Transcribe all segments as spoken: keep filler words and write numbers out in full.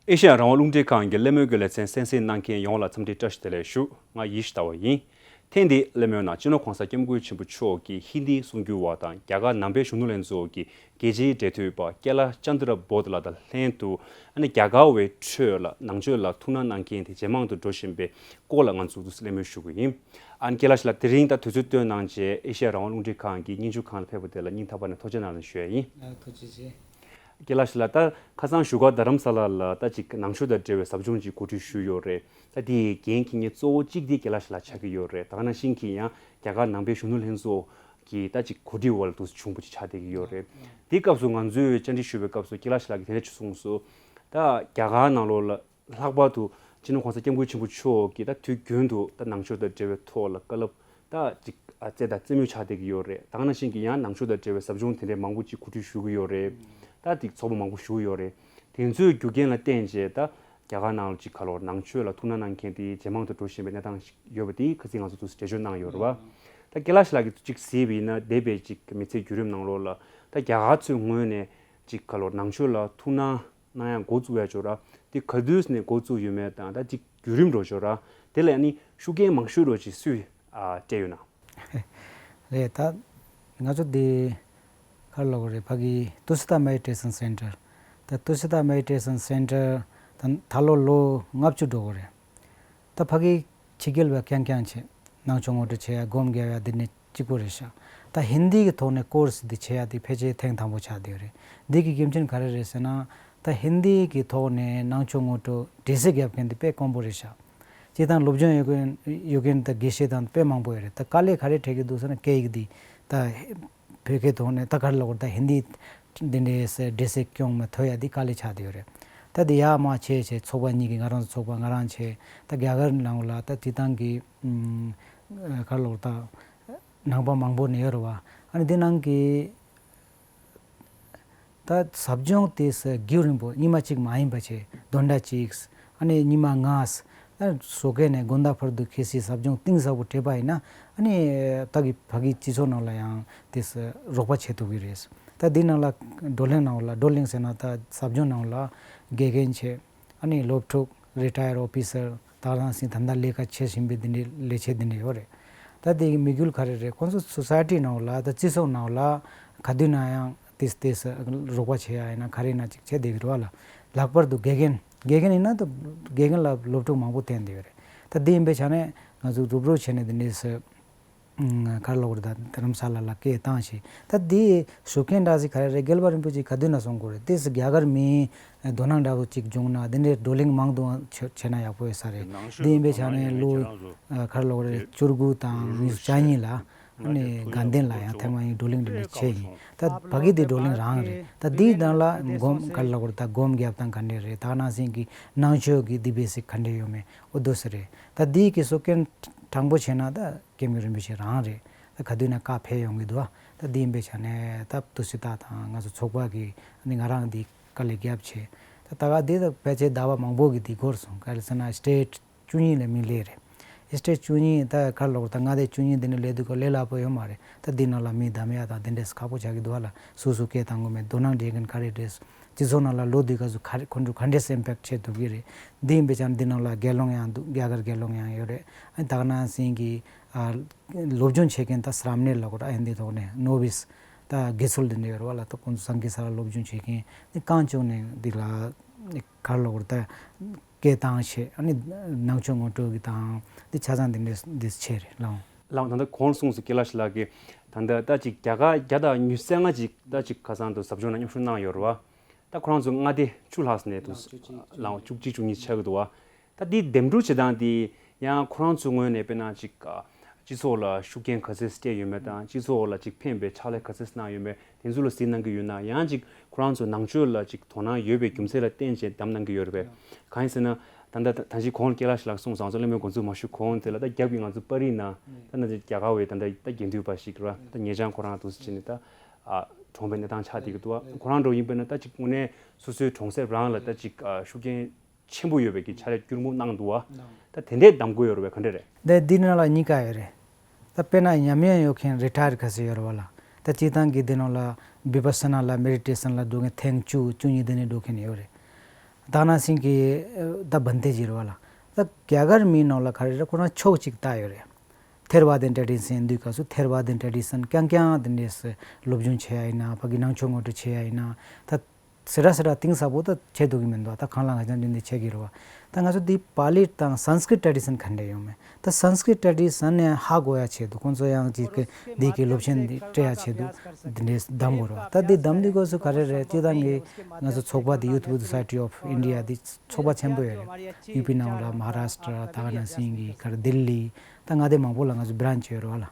ཨེ་ཤ་ཡ་རང་དབང་རླུང་འཕྲིན་ཁང་གི་གླེང་མོལ་གྱི་ལེ་ཚན་གསན་གཟིགས་གནང་མཁན་ཡོངས་ལ་འཚམས་འདྲི་བཀྲ་ཤིས་བདེ་ལེགས་ཞུ། ང་ཡེ་ཤེས་ཟླ་བ་ཡིན། ཐེངས་འདིའི་གླེང་མོལ་ནང་སྤྱི་ནོར་༸གོང་ས་༸སྐྱབས་མགོན་ཆེན་པོ་མཆོག་གིས་ཧིན་དིའི་གསུང་བསྒྱུར་བ་དང་རྒྱ་གར་ནང་པའི་གཞོན་ནུ་ལྷན་ཚོགས་ཀྱི་རྒྱལ་སྤྱིའི་འབྲེལ་མཐུད་པ་ཀེ་ལ་ཅན་དྲ་བོད་ལགས་དང་ལྷན་དུ། ཨ་ནི་རྒྱ་གར་བའི་ཁྲོད་ལ་ནང་ཆོས་ལ་ཐུགས་སྣང་གནང་མཁན་དེ་ཇེ་མང་དུ་འགྲོ་བཞིན་པའི་སྐོར་ལ་ང་ཚོས་གླེང་མོལ་ཞུ་གི་ཡིན། ཨ་ནི་ཀེ་ལ་ཤི་ལགས་དེ་རིང་ད་དུས་ཚོད་བཏོན་གནང་བྱས་ཨེ་ཤ་ཡ་རང་དབང་རླུང་འཕྲིན་ཁང་གི་སྙན་ཞུ་ཁང་ལ་ཕེབས་པ་དེ་ལ་སྙིང་ཐག་པ་ནས་ཐུགས་རྗེ་གནང་ལ་ཞུ་ཡ་ཡིན། ཨ། ཐུགས་རྗེ་ཆེ། ཀེ་ལ་ཤི་ལགས། ད་ཁ་སང་བཞུགས་སྒར་རྡ་རམ་ས་ལ་ལ་ད་ཅིག་ནང་ཆོས་དང་འབྲེལ་བའི་ཟབ་སྦྱོང་ཅིག་གོ་སྒྲིག་ཞུས་ཡོད་རེད། ད་དེའི་འགན་འཁྱེར་མཁན་གཙོ་བོ་གཅིག་དེ་ཀེ་ལ་ཤི་ལགས་ཆགས་ཀྱི་ཡོད་རེད། ད་ག་ནང་བཞིན་གྱི་ཡང་རྒྱ་གར་ནང་པའི་གཞོན་ནུ་ལྷན་ཚོགས་ཀྱི་ད་ཅིག་གོ་སྒྲིག་འོག་ལ་འདུག་སེ་བྱུང་བ་ཅིག་ཆགས་བསྡད་ཀྱི་ཡོད་རེད། དེའི་སྐབས་སུ་ང་ཚོས་བཅར་འདྲི་ཞུས་པའི་སྐབས་སུ་ཀེ་ལ་ཤི་ལགས་ཀྱིས་དེ་འདྲ་ཅིག་གསུངས་སོང་། ད་རྒྱ་གར་ནང་ལོགས་ལ་ལྷག་པར་དུ་སྤྱི་ནོར་༸གོང་ས་༸སྐྱབས་མགོན་ཆེན་པོ་མཆོག་གིས་ད་དུས་རྒྱུན་དུ་ད་ནང་ཆོས་དང་འབྲེལ་བའི་ཐོག་ལ་བཀའ་སློབ་ད་ཅིག་ཨ་རྩེ་དང་རྩེ་མོ་ཆགས་བསྡད་ཀྱི་ཡོད་རེད། ད་ག་ནང་བཞིན་གྱི་ཡང་ནང་ཆོས་དང་འབྲེལ་བའི་ཟབ་སྦྱོང་དེ་འདྲའི་མང་པོ་ཅིག་གོ་སྒྲིག་ཞུ་གི་ཡོད་རེད། ད་ཅིག་ཚོགས་པ་མང་པོ་ཞུ་གི་ཡོད་རེད། དེ་ཚོའི་རྒྱུ་རྐྱེན་ལ་བརྟེན་བྱས་ད་རྒྱ་གར་ནང་ལ་ཅིག་ག་ལོར་ནང་ཆོས་ལ་ཐུགས་སྣང་གནང་མཁན་དེ་ཇེ་མང་དུ་འགྲོ་བཞིན་པའི་གནས་སྟངས་ཤིག་ཡོད་པ་དེ་ཁ་སང་ང་ཚོ་ཚོས་འགྲེལ་བརྗོད་གནང་ཡོད་རེད་བ། ད་ཀེ་ལ་ཤི་ལགས་ཀྱིས་ཅིག་གཟིགས་པ་ཡིན་ན་འདས་པའི་ཅིག་མི་ཚེ་བརྒྱུད་རིམ་ནང་ལོགས་ལ་ད་རྒྱ་གར་ཚོའི་ངོས་ནས་ཅིག་ག་ལོར་ནང་ཆོས་ལ་ཐུགས་སྣང་གནང་ཡག་འགོ་བཙུགས་ཡག་ཅིག་ཡོད་ར། དེ་ག་དུས་ནས་འགོ་བཙུགས་ཡོད་མེད་དང་ད་ཅིག་བརྒྱུད་རིམ་འདྲ་ཅིག་ཡོད་ར། དེ་ལ་ཨ་ནི་ཤུགས་རྐྱེན་མང་ཤོས་འདྲ་ཅིག་སུས་ཨ་སྤྲད་ཡོད་ན། རེད། ད་ང་ཚོ་འདི་ག་རེ་ལབ་དགོས་རེད། ཕ་གི་ཏུ་སི་ཏཱ་མེ་ཌི་ཊེ་ཤན་སེན་ཊར། ད་ཏུ་སི་ཏཱ་མེ་ཌི་ཊེ་ཤན་སེན་ཊར་ད་ད་ལོ་ལོ་ལྔ་བཅུ་འགྲོ་གི་རེད། ད་ཕ་གི་ཕྱི་རྒྱལ་བ་རྐྱང་རྐྱང་བྱས་ནང་ཆོས་ངོ་སྤྲོད་བྱེད་ཡ་སྒོམ་རྒྱབ་ཡ་འདི་ནི་གཅིག་པོ་རེད་ཤག་ད་ཧིན་དི་གི་ཐོག་ནས་ཀོར་སི་འདི་བྱེད་ཡ་དེ་ཕལ་ཆེར་ཐེངས་དང་པོ་ཆགས་བསྡད་ཡོད་རེད། འདི་གི་རྒྱུ་མཚན་ག་རེ་རེད་ཟེར་ན། ད་ཧིན་དི་གི་ཐོག་ནས་ནང་ཆོས་ངོ་སྤྲོད་འགྲེལ་བཤད་རྒྱབ་མཁན་དེ་དཔེ་དཀོན་པོ་རེད་ཤག་སྤྱིར་བཏང་སློབ་སྦྱོང་ཡོད་མཁན་ཡོད་མཁན་ད་དགེ་བཤེས་དང་དཔེ་མང་པོ་ཡོད་རེད། ད་དཀའ་ལས་ག་རེ་འཕྲད་ཀྱི་འདུག་ཟེར་ན་སྐད་ཡིག་འདི་ད་བོད་སྐད་ཐོག་ནས་ད་ག་རེ་ལབ་དགོས་རེད། ད་ཧིན་དི་འདི་འདྲའི་འགྲེལ་བཤད་སྐྱོང་མ་ཐུབ་ཡ་འདི་དཀའ་ལས་ཆགས་བསྡད་ཡོད་རེད། ད་འདི་ཡར་མར་བྱས་བྱས་ཚོགས་པ་གཉིས་ཀྱི་ང་རང་ཚོ་ཚོགས་པ་ང་རང་བྱས་ད་རྒྱ་གར་ནང་ལ་ད་སྤྱིར་བཏང་གི་ཨམ་ག་རེ་ལབ་དགོས་རེད། ད་ནང་པ་མང་པོ་ནས་ཡོད་རེད་བ། ཨ་ནི་འདི་ནང་གི་ད་ཟབ་སྦྱོང་དེ་སུ་རྒྱུན་རིང་པོ་ཉི་མ་གཅིག་མ་ཡིན་པ་བྱས་བདུན་ཕྲག་གཅིག་ཨ་ནི་ཉི་མ་ལྔ་ཨ་ནི་བཟོ་མཁན་ནས་དགོང་དག་བར་དུ་ཁེ་སི་ཟབ་སྦྱོང་གཏིང་ཟབ་པོ་སྤྲད་པ་ཡིན་ན་ཨ་ནི་ད་གི་ཕ་གི་སྤྱི་ཚོགས་ནང་ལ་ཡང་དེ་སུ་རོགས་པ་བྱེད་ཐུབ་ཀྱི་རེད། ད་འདི་ནང་ལ་བགྲོ་གླེང་ནང་ལ་བགྲོ་གླེང་ཟེར་ན་ད་ཟབ་སྦྱོང་ནང་ལ་དགེ་རྒན་བྱས། ཨ་ནི་སློབ་ཕྲུག་རི་ཊ་ཡར་ཨོ་ཕི་སར་ད་ག་ནང་བཞིན་ད་ལྟ་ལས་ཀ་བྱེད་བཞིན་པའི་འདི་འདྲའི་ལས་བྱེད་འདི་འདྲ་ཡོད་རེད། ད་དེའི་དམིགས་ཡུལ་ག་རེ་རེད། ཁོང་ཚོ་སོ་སའི་ཊི་ནང་ལ་ད་སྤྱི་ཚོགས་ནང་ལ་ག་དུས་ན་ཡང་ཏིས་ཏིས་རོགས་པ་བྱེད་ཡ་ཡིན་ན་ག་རེ་ཡིན་ན་ཅིག་བྱེད་བསྡད་ཀྱི་རེད་བ་ལ། ལྷག་པར་དུ་དགེ་རྒན་དགེ་རྒན་ཡིན་ན་ད་དགེ་རྒན་ལ་སློབ་ཕྲུག་མང་པོ་བསྟེན་བསྡད་ཡོད་རེད། ད་དེ་ཡིན་པའི་ཆ་ནས་ང་ཚོ་རུབ་རུབ་བྱས་ནས་འདི་འདྲའི་སུ། ཨ་ག་རེ་ལབ་དགོས་རེད། ད་རྡ་རམ་ས་ལ་ལ་སྐད་བཏང་ཞིག་ད་དེ་ཤུགས་རྐྱེན་འདྲ་ཞིག་ག་རེ་རེད། རྒྱལ་བ་རིན་པོ་ཆེ་ག་དུས་ན་གསུང་གི་ཡོད་རེད། དེ་སུ་རྒྱ་གར་མིའི་དོ་སྣང་འདྲ་བོ་ཅིག་བྱུང་ན་དེ་འདྲའི་བགྲོ་གླེང་མང་དུ་བྱེད་བྱེད་ན་ཡག་པོ་ཡོད་ས་རེད། དེ་ཡིན་པའི་ཆ་ནས་ལོ་ཨ་ག་རེ་ལབ་དགོས་རེད། བཅུ་དགུ་དང་ཉི་ཤུ་རྩ་གཉིས་ལ་ཨ་ནི་དགའ་ལྡན་ལ་ཡང་ཐེངས་མ་ཡིན་བགྲོ་གླེང་འདི་འདྲ་བྱས་ཡིན། ད་ཕ་གི་དེ་བགྲོ་གླེང་རང་རེད། ད་དེའི་ནང་ལ་སྒོམ་ག་རེ་ལབ་དགོས་རེད། ད་སྒོམ་རྒྱབ་སྟངས་ག་འདྲ་རེད། ད་ནང་བཞིན་གྱི་ནང་ཆོས་ཀྱི་དེ་བེ་སིག་ག་འདྲ་ཡོད་མེད་འོ་འདུག་སེ་རེད། ད་དེའི་གི་ཤུགས་རྐྱེན་དྲང་པོ་བྱས་ན་ད། སྐྱབས་མགོན་རིན་པོ་ཆེ་རང་རེད། ད་ག་དུས་ན་བཀའ་ཕེབས་ཡོང་གི་འདུག་ད་འདི་ཡིན་པའི་ཆ་ནས་ད་ཏུ་སི་ཏཱ་དང་ང་ཚོ་ཚོགས་པ་གི་ཨ་ནི་ང་རང་འདི་དཀའ་ལས་རྒྱབ་བྱས། ད་ད་ག་འདི་ད་ཕལ་ཆེར་ཟླ་བ་མང་པོ་གི་འདི་འགོར་སོང་། ག་རེ་ཟེར་ན་སི་ཊེཊ་བཅུ་གཉིས་ལ་མི་སླེབས་རེད། སི་ཊེཊ་བཅུ་གཉིས་ད་ག་རེ་ལབ་དགོས་རེད། ད་མངའ་སྡེ་བཅུ་གཉིས་འདི་ནས་སླེབས་དུས་ཀ་ལས་སླ་པོ་ཡོད་མ་རེད། ད་འདི་ནང་ལ་མི་བདམས་ཡ་དང་དེ་འདྲས་ཁག་པོ་ཆགས་ཀྱི་འདུག་ཨ་ལ། སུ་སུ་སྐད་བཏང་དགོས་མེད། དོ་སྣང་སྤྲད་མཁན་ག་རེ་རེད། སྤྱི་ཚོགས་ནང་ལ་ལོ་དུས་སྐབས་སུ་ག་རེ་ཁོང་ཚོ་ག་འདྲས་སེམ་པེག་བྱེད་ཐུབ་ཀྱི་རེད། འདི་ཡིན་པའི་ཆ་ནས་འདི་ནང་ལ་རྒྱལ་སློང་ཡང་འདུག་རྒྱ་གར་རྒྱལ་སློང་ཡང་ཡོད་རེད། ཨ་ནི་ད་ག་ནང་བཞིན་གྱི་ཨ་སློབ་སྦྱོང་བྱེད་མཁན་ད་སི་ར་མ་ནེ་ལབ་དགོས་རེད། ཨ་ནི་འདི་ཐོག་ནས་ནོ་བིས་ད་དགེ་ཚུལ་འདི་འདྲ་ཡོད་རེད་བ་ལ། ད་ཁོང་ཚོ་སངས་རྒྱས་ས་ལ་སློབ་སྦྱོང་བྱེད་མཁན་འདི་རྐང་བཙུགས་ནས་འདི་ལ་ག་རེ་ལབ་དགོས་རེད། ད་སྐད་བཏང་བྱས་ཨ་ནི་ནང་ཆོས་ངོ་སྤྲོད་ཀྱི་དང་འདི་ཆ་ཚང་འདི་འདྲས་འདི་བྱས་རེད་ལགས། ལགས། ད་ལྟ་གོང་གསུངས་སུ་ཀེ་ལ་ཤི་ལགས་ཀྱིས་ད་ལྟ་ད་ཅིག་རྒྱ་གར་བརྒྱ་དང་ཉི་ཤུ་རྩ་ལྔ་ཅིག་ད་ཅིག་ཁ་སང་དུ་ཟབ་སྦྱོང་ནང་མཉམ་ཞུགས་གནང་ཡོད་རེད་བ། ད་ཁོ་རང་ཚོ་མངའ་སྡེ་བཅུ་ལྷག་ཙམ་ནས་དུ་ལགས་བཅུ་གཅིག་བཅུ་གཉིས་ཆགས་ཀྱི་འདུག་བ། ད་འདི་འདེམས་སྒྲུག་བྱེད་སྟངས་འདི་ཡང་ཁོ་རང་ཚོའི་ངོས་ནས་དཔེར་ན་ཅིག་སྤྱི་ཚོགས་ལ་ཤུགས་རྐྱེན་ག་ཚད་སྤྲད་ཡོད་མེད་དང་སྤྱི་ཚོགས་ལ་ཅིག་ཕན་པའི་ཕྱག་ལས་ག་ཚད་གནང་ཡོད་མེད་དེ་ཚོ་ལ་གཟིགས་གནང་གི་ཡོད་ན། ཡང་ཅིག་ཁོ་རང་ཚོ་ནང་ཆོས་ལ་ཅིག་དོ་སྣང་ཡོད་པའི་རྒྱུ་མཚན་ལ་བརྟེན་བྱས་བདམས་གནང་གི་ཡོད་རེད་པས། གང་ཡིན་ཟེར་ན་ད་ལྟ་ད་ཅིག་གོང་ལ་ཀེ་ལ་ཤི་ལགས་གསུངས་སོང་། ང་ཚོ་གླེང་མོལ་འགོ་འཛུགས་མ་ཞུ་གོང་དེ་ལ་ད་རྒྱབ་ཀྱི་ང་ཚོ་པར་རིས་ནང་ད་ནང་ཅིག་རྒྱ་གར་བའི་ད་ལྟ་ད་དགེ་འདུན་པ་ཞིག་རེད་བ། ད་ཉེ་ཆར་ཁོ་རང་འདུག་སེ་བྱས་ནས་ད་ཨ་གྲོངས་པའི་གནས་སྟངས་ཆགས་བསྡད་ཀྱི་འདུག་བ། ཁོ་རང་འདྲ་ཡིན་པས་ན་ད་ཅིག་དངོས་གནས་སོ་སོའི་གྲོང་གསེབ་རང་ལ་ད་ཅིག་ཨ་ཤུགས་རྐྱེན་ཆེན་པོ་ཡོད་པའི་གི་ཕྱག་ལས་སྐྱོར་འབུལ་གནང་འདུག་བ། ད་དེ་འདྲའི་གདམ་དགོས་ཡོད་རེད་པས། ག་འདྲ་རེད། འདི་འདི་ནང་ལ་གཉིས་ཀ་ཡོད་རེད། ད་དཔེར་ན་ཉམས་མྱོང་ཡོད་མཁན་རི་ཊ་ཡར་ག་ཚོད་ཡོད་རེད་བ་ལ། ད་སྤྱིར་བཏང་གི་འདི་ནང་ལ་བི་པ་ས་ན་ལ་མེ་ཌི་ཊེ་ཤན་ལ་འགྲོ་མཁན་ཐེངས་བཅུ་བཅུ་གཉིས་འདི་ནས་འགྲོ་མཁན་ཡོད་རེད། དག་སྣང་སེང་གེ་ད་བན་དེ་ཟེར་བ་ལ། ད་རྒྱ་གར་མིའི་ནང་ལ་ག་རེ་རེད། ཁོ་རང་ཕྱོགས་གཅིག་བལྟ་ཡོད་རེད། ཐེར་བ་དན་ཊ་ཌི་སན་དུས་སྐབས་སུ་ཐེར་བ་དན་ཊ་ཌི་སན་རྐྱང་རྐྱང་དེ་འདྲས་སློབ་སྦྱོང་བྱེད་ཡ་ཡིན་ན། ཕ་གི་ནང་ཆོས་ངོ་སྤྲོད་བྱེད་ཡ་ཡིན་ན། ད་སེ་ར་སེ་ར་གཏིང་ཟབ་པོ་ད་བྱེད་ཐུབ་ཀྱི་མི་འདུག་ད་གང་ལ་གང་འཚམ་འདི་འདི་བྱེད་ཀྱི་རེད་བ། ད་ང་ཚོ་འདི་པཱ་ལི་དང་སཾ་སྐྲྀཏ་ཊ་ཌི་སན་ག་འདྲས་ཡོད་མེད། ད་སཾ་སྐྲྀཏ་ཊ་ཌི་སན་ནས་ཧ་གོ་ཡ་ཆེད་དུ། ཁོང་ཚོ་ཡང་ཅིག་གི་འདི་གི་སློབ་ཆེན་འདི་སྤྲད་ཡ་ཆེད་དུ་འདི་འདྲས་གདམ་དགོས་རེད་བ། ད་འདི་གདམ་དུས་སྐབས་སུ་ག་རེ་རེད། སྤྱིར་བཏང་གི་ང་ཚོ་ཚོགས་པ་འདི་Youth Buddhist Society of India འདི་ཚོགས་པ་ཆེན་པོ་ཡོད་རེད། ཡུ་པི་ནང་ལ་མ་ཧཱ་རཱ་ཤི་ཏྲ། དག་སྣང་སེང་གེ་ག་རེ་ལྡི་ལི། ད་མངའ་སྡེ་མང་པོ་ལ་ང་ཚོ་བྷི་རན་ཆི་ཡོད་རེད་བ་ལ།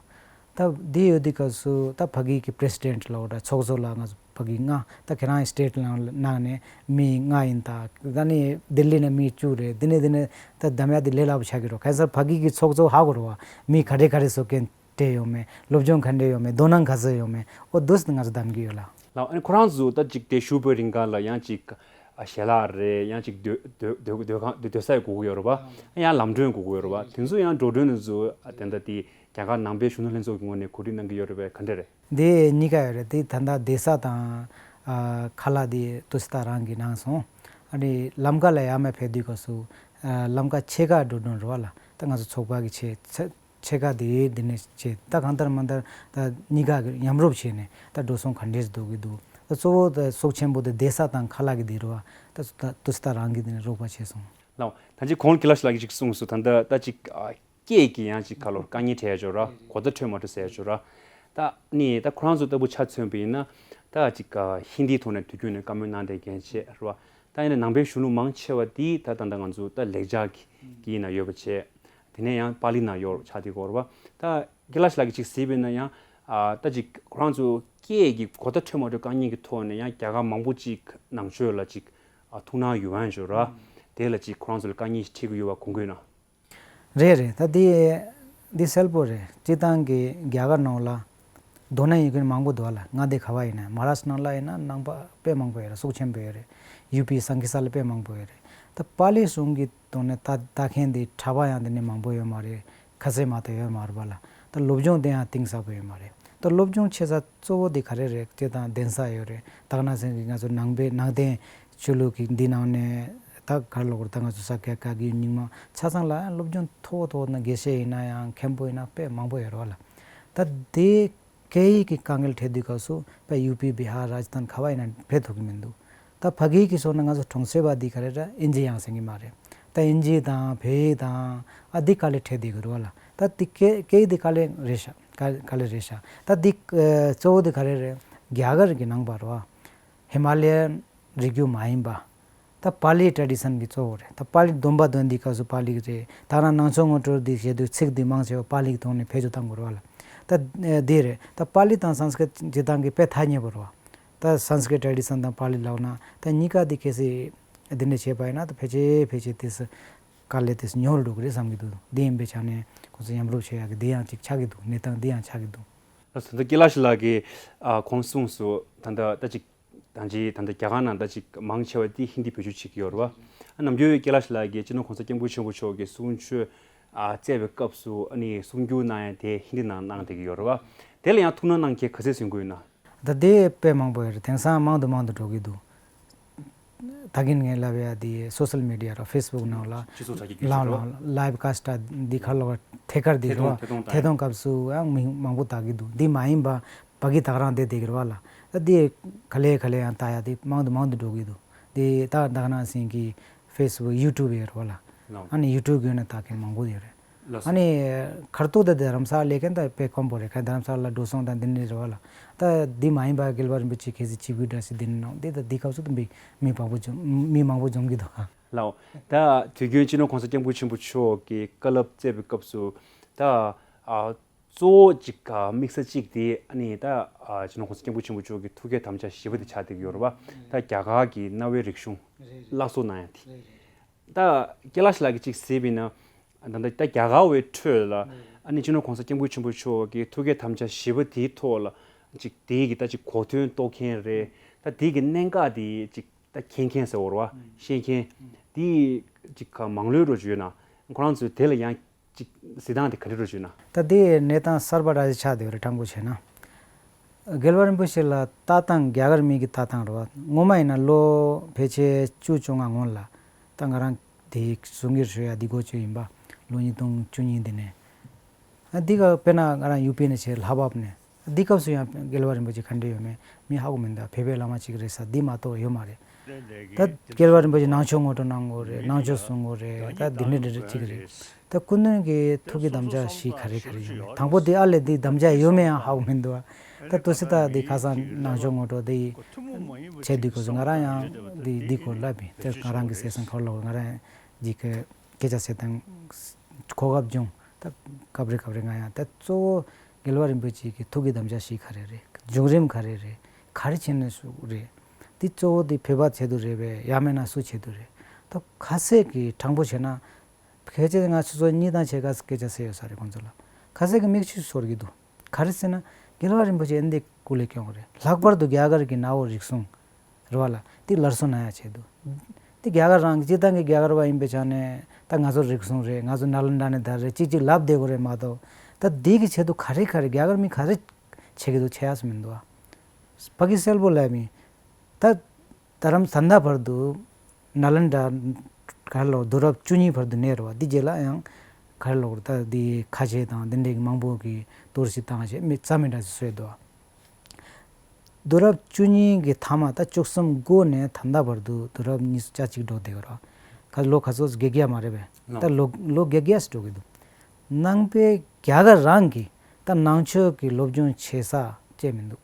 ད་འདི་ཡོད་དུས་སྐབས་སུ་ད་ཕ་གི་གི་པི་རེ་སི་ཌེན་ཊ་ལ་འོ་ད་ཚོགས་གཙོ་ལ་ང་ཚོ་ཕ་གི་ལྔ། ད་ཁྱེད་རང་སི་ཊེ་ཊི་ནང་ནང་ནས་མི་ལྔ་ཡིན། ད་ད་ནི་ལྡི་ལི་ནས་མི་བཅུ་རེད། འདི་ནས་འདི་ནས་ད་གདམ་ཡ་འདི་ལས་སླ་པོ་ཆགས་ཀྱི་རེད། གང་ཟེར་ཕ་གི་གི་ཚོགས་གཙོ་ཧ་གོ་རེད་བ། མི་ག་འདྲས་ག་འདྲས་སོགས་ཀྱི་སྤྲད་ཡོད་མེད། སློབ་སྦྱོང་ག་འདྲས་ཡོད་མེད། དོ་སྣང་ག་ཚོད་ཡོད་མེད། འོ་འདུག་སེ་ང་ཚོ་གདམ་གྱི་ཡོད་ལ། ལགས། ཨ་ནི་ཁོ་རང་ཚོ་ད་ཅིག་དེ་བཞུགས་པའི་རིང་ག་ལ་ཡང་ཅིག་ཨ་ཞལ་ལག་རེད། ཡང་ཅིག་སྡོད་སྡོད་སྡོད་སྡོད་ཁང་སྡོད་སྡོད་ས་ཡི་དགོས་ཀྱི་ཡོད་རེད་པ། ཡང་ལམ་གྲོན་དགོས་ཀྱི་ཡོད་རེད་པ། དེ་ཚོ་ཡང་འགྲོ་གྲོན་དེ་ཚོ་ཨ་དེ་འདྲ་དེ་རྒྱ་གར་ནང་པའི་གཞོན་ནུ་ལྷན་ཚོགས་ཀྱི་ངོས་ནས་གོ་སྒྲིག་གནང་གི་ཡོད་རེད་པས། ག་འདྲ་རེད། འདི་གཉིས་ཀ་ཡོད་རེད། དེ་ད་ལྟ་བསྡད་ས་དང་ཨ་ཁ་ལག་དེ་ཏུ་སི་ཏཱ་རང་གིས་གནང་སོང་། ཨ་ནི་ལམ་ཀ་ལ་ཡར་མར་ཕེབས་དུས་སྐབས་སུ་ཨ་ལམ་ཀ་ཕྱེད་ཀ་འགྲོ་གྲོན་རེད་པ་ལ། ད་ང་ཚོ་ཚོགས་པ་གི་ཆེད་ཚད། ཕྱེད་ཀ་དེ་འདི་ནས་བྱས། ད་གང་ལྟར་མ་ལྟར་ད་གཉིས་ཀ་གི་མཉམ་རུབ་བྱས་ནས་ད་འགྲོ་སོང་ག་འདྲས་འགྲོ་གི་འདུག་ད་གཙོ་བོ་ད་ཤུགས་ཆེན་པོ་དེ་བསྡད་ས་དང་ཁ་ལག་གི་དེ་རེད་པ། ད་ད་ཏུ་སི་ཏཱ་རང་གིས་དེ་ནས་རོགས་པ་བྱས་སོང་། ལགས། ད་ཅི་གོང་ཁེ་ལ་ཤི་ལགས་ཀྱིས་ཅིག་གསུངས་སོང་། ད་ད་ད་ཅིག་ཨ་སྐད་ཀྱི་ཡང་ཅིག་ག་ལོར་དཀའ་ངལ་འཕྲད་ཡ་ཅིག་ཡོད་ར། གོ་བརྡ་འཕྲོད་མ་འཕྲོད་ཟེར་ཡ་ཅིག་ཡོད་ར། ད་ནི་ད་ཁོ་རང་ཚོ་ལྟ་བུ་ཆ་མཚོན་པ་ཡིན་ན། ད་ཅིག་ཨ་ཧིན་དིའི་ཐོག་ནས་དུས་རྒྱུན་ནས་བཀའ་མོལ་གནང་བསྡད་མཁན་བྱས་ར། ད་ཡིན་ན་ནང་པའི་གཞོན་ནུ་མང་ཆེ་བ་དེ་ད་ད་ལྟ་ང་ཚོ་ད་ལེགས་སྦྱར་གྱི་གི་ཡིན་ན་ཡོད་པ་བྱས། དེ་ནས་ཡང་པཱ་ལི་ནང་ཡོད་ཆགས་དེ་གོ་ར་བ། ད་ཁེ་ལ་ཤི་ལགས་ཀྱིས་ཅིག་གཟིགས་པ་ཡིན་ན་ཡང་ཨ་ད་ཅིག་ཁོ་རང་ཚོ་སྐད་ཀྱི་གོ་བརྡ་འཕྲོད་མ་འཕྲོད་དཀའ་ངལ་གྱི་ཐོག་ནས་ཡང་རྒྱ་གར་མང་པོ་ཅིག་ནང་ཆོས་ལ་ཅིག་ཨ་ཐུགས་སྣང་ཡོད་པ་ཡང་ཅིག་ཡོད་ར། དེ་ལ་ཅིག་ཁོ་རང་ཚོ་ལ་དཀའ་ངལ་ཞིག་འཕྲད་ཀྱི་ཡོད་པ་གོ་གི་ཡོད་ན། རེད་རེད། ད་འདི་འདི་གསལ་པོ་རེད། སྤྱིར་བཏང་གི་རྒྱ་གར་ནང་ལ་མདོར་ན་ཡོད་མཁན་མང་པོ་འདུག་ལ། མངའ་སྡེ་ག་བ་ཡིན་ན། མ་ཧཱ་རཱ་ཤི་ཊ་ནང་ལ་ཡིན་ན་ནང་པ་དཔེ་མང་པོ་ཡོད་རེད། ཤུགས་ཆེན་པོ་ཡོད་རེད། ཡུ་པི་སང་ཁི་ས་ལ་དཔེ་མང་པོ་ཡོད་རེད། ད་པཱ་ལི་གཞུང་གི་ཐོག་ནས་ད་ལྟ་མཁན་འདི་གྲྭ་པ་ཡང་དེ་ནས་མང་པོ་ཡོད་མ་རེད། ཁ་ཤས་མ་གཏོགས་ཡོད་མ་རེད་པ་ལ། ད་སློབ་སྦྱོང་དེ་ཡང་གཏིང་ཟབ་པོ་ཡོད་མ་རེད། ད་སློབ་སྦྱོང་བྱེད་ས་གཙོ་བོ་དེ་ག་རེ་རེད། སྤྱིར་བཏང་གདན་ས་ཡོད་རེད། དག་སྣང་སེང་གེ་ང་ཚོ་ནང་པའི་ནང་བསྟན་ཆོས་ལུགས་ཀྱི་འདི་ནང་ནས་ད་ག་རེ་ལབ་དགོས་རེད། ད་ང་ཚོ་ས་སྐྱ་བཀའ་བརྒྱུད་རྙིང་མ་ཆ་ཚང་ལ་སློབ་སྦྱོང་མཐོ་བོ་མཐོ་བོ་ན་དགེ་བཤེས་ཡིན་ན་ཡང་མཁན་པོ་ཡིན་ན་དཔེ་མང་པོ་ཡོད་རེད་པ་ལ། ད་དེ་སྐད་ཡིག་གི་དཀའ་ངལ་འཕྲད་དུས་སྐབས་སུ་དཔེ་ཡུ་པི་བི་ཧར་རཱ་ཇི་སྟན་ག་བ་ཡིན་ན་ཕེབས་ཐུབ་ཀྱི་མི་འདུག་ད་ཕ་གི་གི་ཕྱོགས་ནས་ང་ཚོ་གྲོང་གསེབ་པ་འདི་ག་རེ་ར་ཨིན་ཇི་ཡང་ཟེར་གྱི་མ་རེད། ད་ཨིན་ཇི་དང་བོད་ཡིག་དང་ཨ་འདི་དཀའ་ལས་འཕྲད་བསྡད་ཀྱི་རེད་པ་ལ། ད་འདི་སྐད་སྐད་ཡིག་འདི་དཀའ་ལས་རེད་ཤག་དཀའ་དཀའ་ལས་རེད་ཤག་ད་འདི་ཨ་གཙོ་བོ་འདི་ག་རེ་རེད། རྒྱ་གར་གྱི་ནང་པ་རེད་པ། ཧི་མ་ལ་ཡའི་རི་རྒྱུད་མ་ཡིན་པ། ད་པཱ་ལི་ཊ་ཌི་སན་གྱི་གཙོ་བོ་རེད། ད་པཱ་ལི་སྡོམ་པ་འདོན་དུས་སྐབས་སུ་པཱ་ལི་རེད། ད་རང་ནང་ཆོས་ངོ་སྤྲོད་འདི་བྱེད་དུས་ཚིག་འདི་མང་ཆེ་བ་པཱ་ལི་གི་ཐོག་ནས་བེད་སྤྱོད་བཏང་དགོས་རེད་པ་ལ། ད་ཨ་འདི་རེད། ད་པཱ་ལི་དང་སཾ་སྐྲྀཏ་སྤྱིར་བཏང་གི་དཔེ་ཐག་ཉེ་པོ་རེད་པ། ད་སཾ་སྐྲྀཏ་ཊ་ཌི་སན་དང་པཱ་ལི་ལབ་ན་ད་གཉིས་ཀ་འདི་གལ་སྲིད་འདི་འདྲ་བྱས་པ་ཡིན་ན་ད་ཕལ་ཆེར་ཕལ་ཆེར་དེ་སུ་དཀའ་ལས་དེ་སུ་ཉུང་རུ་འགྲོ་གི་རེད་བསམ་གྱི་འདུག་འདི་ཡིན་པའི་ཆ་ནས་ཁོང་ཚོ་མཉམ་རུབ་བྱེད་ཡག་གི་འདི་ཡང་ཅིག་ཆགས་ཀྱི་འདུག་གནས་སྟངས་འདི་ཡང་ཆགས་ཀྱི་འདུག་ལགས་སོ། ད་ཀེ་ལ་ཤི་ལགས་ཀྱིས་ཨ་གོང་གསུངས་སོང་། ད་ལྟ་ད་ཅིག་ད་ཅིག་ད་ལྟ་རྒྱ་གར་ནང་ད་ཅིག་མང་ཆེ་བ་དེ་ཧིན་དི་བེད་སྤྱོད་བྱེད་ཀྱི་ཡོད་རེད་པ། ཨ་ནམ་རྒྱུན་ཀེ་ལ་ཤི་ལགས་ཀྱིས་སྤྱི་ནོར་གོང་ས་སྐྱབས་མགོན་ཆེན་པོ་མཆོག་གི་གསུང་ཆོས་ཨ་བསྩལ་བའི་སྐབས་སུ་ཨ་ནི་གསུང་བསྒྱུར་གནང་ཡ་དེ་ཧིན་དི་ནང་གནང་བསྡད་ཀྱི་ཡོད་རེད་པ། དེ་ལ་ཡང་ཐུགས་སྣང་གནང་མཁན་ག་ཚད་ཟིན་གྱི་ཡོད་ན། ད་དེ་དཔེ་མང་པོ་ཡོད་རེད། དེང་སང་མང་དུ་མང་དུ་འགྲོ་གི་འདུག་ད་གིན་ངས་ལབ་ཡ་དེ་སོ་ཤལ་མི་ཌི་ཡ་ར་ཕེ་སི་བུག་ནང་ལ་སྤྱི་ཚོགས་དྲ་རྒྱ་བརྒྱུད་ལའང་ལའང་ལའིབ་ཀ་སི་ཊ་འདི་ག་ལོག་ཐད་ཀར་འདི་ཐད་གཏོང་ར་ཐད་གཏོང་ཐད་གཏོང་སྐབས་སུ་ཡང་མི་མང་པོ་ལྟ་གི་འདུག་འདི་མ་ཡིན་པ་ཕ་གི་ད་ག་རང་བསྡད་བསྡད་ཀྱི་རེད་པ་ལ། ད་འདི་ག་ལེ་ག་ལེ་ཡང་ལྟ་ཡ་དེ་མང་དུ་མང་དུ་འགྲོ་གི་འདུག་འདི་ད་དག་སྣང་སེང་གེ་ཕེ་སི་བུག་ཡུ་ཊུབ་ཡོད་རེད་པ་ལ། ལགས། ཨ་ནི་ཡུ་ཊུབ་བརྒྱུད་ནས་ལྟ་མཁན་མང་པོ་ཡོད་རེད། ལགས་སོ། ཨ་ནི་ཁར་ཐུག་ད་རྡ་རམ་ས་ལ་སླེབས་མཁན་ད་དཔེ་དཀོན་པོ་རེད། ཁ་རྡ་རམ་ས་ལ་འགྲོ་སོང་དང་འདི་འདྲ་རེད་པ་ལ། ད་འདི་མ་ཡིན་པ་རྒྱལ་བ་རིན་པོ་ཆེ་གལ་སྲིད་ཆིབས་བསྒྱུར་འདྲ་ཞིག་འདི་ནང་འདི་ད་འདི་སྐབས་སུ་ད་མི་མི་མང་པོ་འཛོམས་མི་མང་པོ་འཛོམས་ཀྱི་འདུག་ལགས། ད་དུས་རྒྱུན་སྤྱི་ནོར་གོང་ས་སྐྱབས་མགོན་ཆེན་པོ་མཆོག་གིས་བཀའ་སློབ་སྩལ་བའི་སྐབས་སུ་ད་ཨ་གཙོ་བོ་གཅིག་ག་དམིགས་ས་གཅིག་དེ་ཨ་ནི་ད་ཨ་སྤྱི་ནོར་གོང་ས་སྐྱབས་མགོན་ཆེན་པོ་མཆོག་གི་ཐུགས་བསྐྱེད་དམ་བཅའ་བཞི་པ་དེ་ཆགས་བསྡད་ཀྱི་ཡོད་རེད་པ། ད་རྒྱ་གར་གྱི་གནའ་བོའི་རིག་གཞུང་སླར་གསོ་གནང་ཡ་དེ། ད་ཀེ་ལ་ཤི་ལགས་ཀྱིས་གཅིག་གཟིགས་པ་ཡིན་ན། ད་ལྟ་ད་རྒྱ་གར་བའི་ཁྲོད་ལ་ཨ་ནི་སྤྱི་ནོར་གོང་ས་སྐྱབས་མགོན་ཆེན་པོ་མཆོག་གི་ཐུགས་བསྐྱེད་དམ་བཅའ་བཞི་པ་དེའི་ཐོག་ལ་གཅིག་དེའི་གི་ད་གཅིག་གོ་དོན་རྟོགས་མཁན་རེད། ད་དེའི་གི་གནད་འགག་དེ་གཅིག་ད་མཁྱེན་མཁན་ཟེར་བ་རེད་པ། ཤེས་མཁན་དེ་གཅིག་ག་མང་ལོས་འགྲོ་རྒྱུ་ཡོད་ན། ཁོ་རང་ཚོས་དེ་ལ་ཡང་གཅིག་གཟིགས་སྟངས་དེ་ག་རེ་འགྲོ་རྒྱུ་ཡོད་ན། ད་དེ་གནས་སྟངས་གསར་པ་ར་ཞིག་ཆགས་བསྡད་ཡོད་རེད། དྲང་པོ་བྱས་ན། རྒྱལ་བ་རིན་པོ་ཆེ་ལ་ལྟ་སྟངས་རྒྱ་གར་མི་གི་ལྟ་སྟངས་རེད་བ། སྔོན་མ་ཡིན་ན་ལོ་ཕལ་ཆེར་བཅུ་བཅོ་ལྔ་སྔོན་ལ་ད་ང་རང་དེ་གསུང་གི་ཞུ་ཡ་འདི་འགོ་བཅོས་ཡིན་པ། ལོ་ཉིས་སྟོང་བཅུ་གཉིས་འདི་ནས། ཨ་འདི་ག་དཔེར་ན་ང་རང་ཡུ་པི་ནས་བྱས་ལྷག་བབ་ནས་འདི་སྐབས་སུ་ཡང་རྒྱལ་བ་རིན་པོ་ཆེ་ག་འདྲ་ཡོད་མེད་མི་ཧ་གོ་མི་འདུག་བོད་པའི་བླ་མ་གཅིག་རེད་ས་འདི་མ་གཏོགས་ཡོད་མ་རེད། ད་རྒྱལ་བ་རིན་པོ་ཆེ་ནང་ཆོས་ངོ་སྤྲོད་གནང་དགོས་རེད། ནང་ཆོས་གསུང་དགོས་རེད། ད་འདི་འདྲ་འདྲ་གཅིག་རེད། ད་སྐུ་མདུན་གྱི་ཐུགས་ཀྱི་དམ་བཅའ་བཞི་ག་རེ་ག་རེ་ཡོད་མེད། དང་པོ་དེ་ཨ་ལས་འདི་དམ་བཅའ་ཡོད་མེད་ཡང་ཧ་གོ་མི་འདུག་ད་དུ་སི་ད་འདི་ཁ་སང་ནང་ཆོས་ངོ་སྤྲོད་འདི་བྱས་དུས་སྐབས་སུ་ང་རང་ཡང་འདི་འདི་སྐོར་ལབ་ཡིན། ད་ང་རང་གི་སེམས་སང་ཁར་ལོག་ང་རང་ཡང་འདི་གི་སྐད་ཆ་བཤད་སྟངས་གོ་སྐབས་བྱུང་། ད་སྐབས་རེ་སྐབས་རེ་ང་ཡང་ད་གཙོ་བོ་རྒྱལ་བ་རིན་པོ་ཆེ་གི་ཐུགས་ཀྱི་དམ་བཅའ་བཞི་ག་རེ་རེད། བྱུང་རིམ་ག་རེ་རེད། ག་རེ་བྱས་ནས་སུ་རེད། འདི་གཙོ་བོ་འདི་བོད་པ་ཆེད་དུ་རེད་པས། ཡང་མིན་ན་སུ་ཆེད་དུ་རེད། ད་ཁ་ཟས་ཀྱི་དྲང་པོ་བྱས་ན། ཁ་ཟས་ང་ཆུ་ཚོད་གཉིས་དང་ཕྱེད་ཀ་སྐད་ཆ་ཟེར་ཡོད་ས་རེད་ཁོང་ཚོ་ལ། ཁ་ཟས་ཀྱི་མིག་ཆུ་ཤོར་གྱི་འདུག་ག་རེ་ཟེར་ན་རྒྱལ་བ་རིན་པོ་ཆེ་འདི་སྐུ་ལས་སྐྱོང་རེད། ལྷག་པར་དུ་རྒྱ་གར་གྱི་ནའོ་རིག་གཞུང་རེད་བ་ལ་འདི་སླར་གསོ་གནང་ཡ་ཆེད་དུ། འདི་རྒྱ་གར་རང་གི་སྤྱིར་བཏང་གི་རྒྱ་གར་བ་ཡིན་པའི་ཆ་ནས་ད་ང་ཚོ་རིག་གཞུང་རེད། ང་ཚོ་ནཱ་ལེནྡྲ་ནས་ད་རེད་གཅིག་གཅིག་ལབ་བསྡད་དགོས་རེད་མ་གཏོགས། ད་འདི་གི་ཆེད་དུ་ག་རེ་ག་རེ་རྒྱ་གར་མི་ག་རེ་བྱེད་ཀྱི་འདུག་བྱེད་ཡ་སུ་མི་འདུག་ཨ། ཕ་གི་གསལ་པོ་ལབ་མི། ད་ད་རམ་ད་ལྟ་བར་དུ་ནཱ་ལེནྡྲ་ག་རེ་ལོ་དུས་རབས་བཅུ་གཉིས་བར་དུ་གནས་རེད་བ། འདི་རྗེས་ལ་ཡང་ག་རེ་ལོ་ད་འདི་ཁ་ཆེ་དང་འདི་འདྲའི་མང་པོ་གི་གཏོར་བཤིག་བཏང་བྱས་མི་རྩ་མེད་འདྲ་ཞིག་བཟོས་འདུག་དུས་རབས་བཅུ་གཉིས་ཀྱི་ཐ་མ་ད་བཅུ་གསུམ་འགོ་ནས་ད་ལྟ་བར་དུ་དུས་རབས་ཉི་ཤུ་རྩ་གཅིག་འགྲོ་བསྡད་ཡོད་རེད་བ། ད་ལོ་ག་ཚོད་བརྒྱད་བརྒྱ་མ་རེད་པས། ད་ལོ་ལོ་བརྒྱད་བརྒྱ་ཞིག་འགྲོ་གི་འདུག་ནང་པའི་རྒྱ་གར་རང་གི་ད་ནང་ཆོས་ཀྱི་སློབ་སྦྱོང་བྱེད་ས་བཅས་མི་འདུག་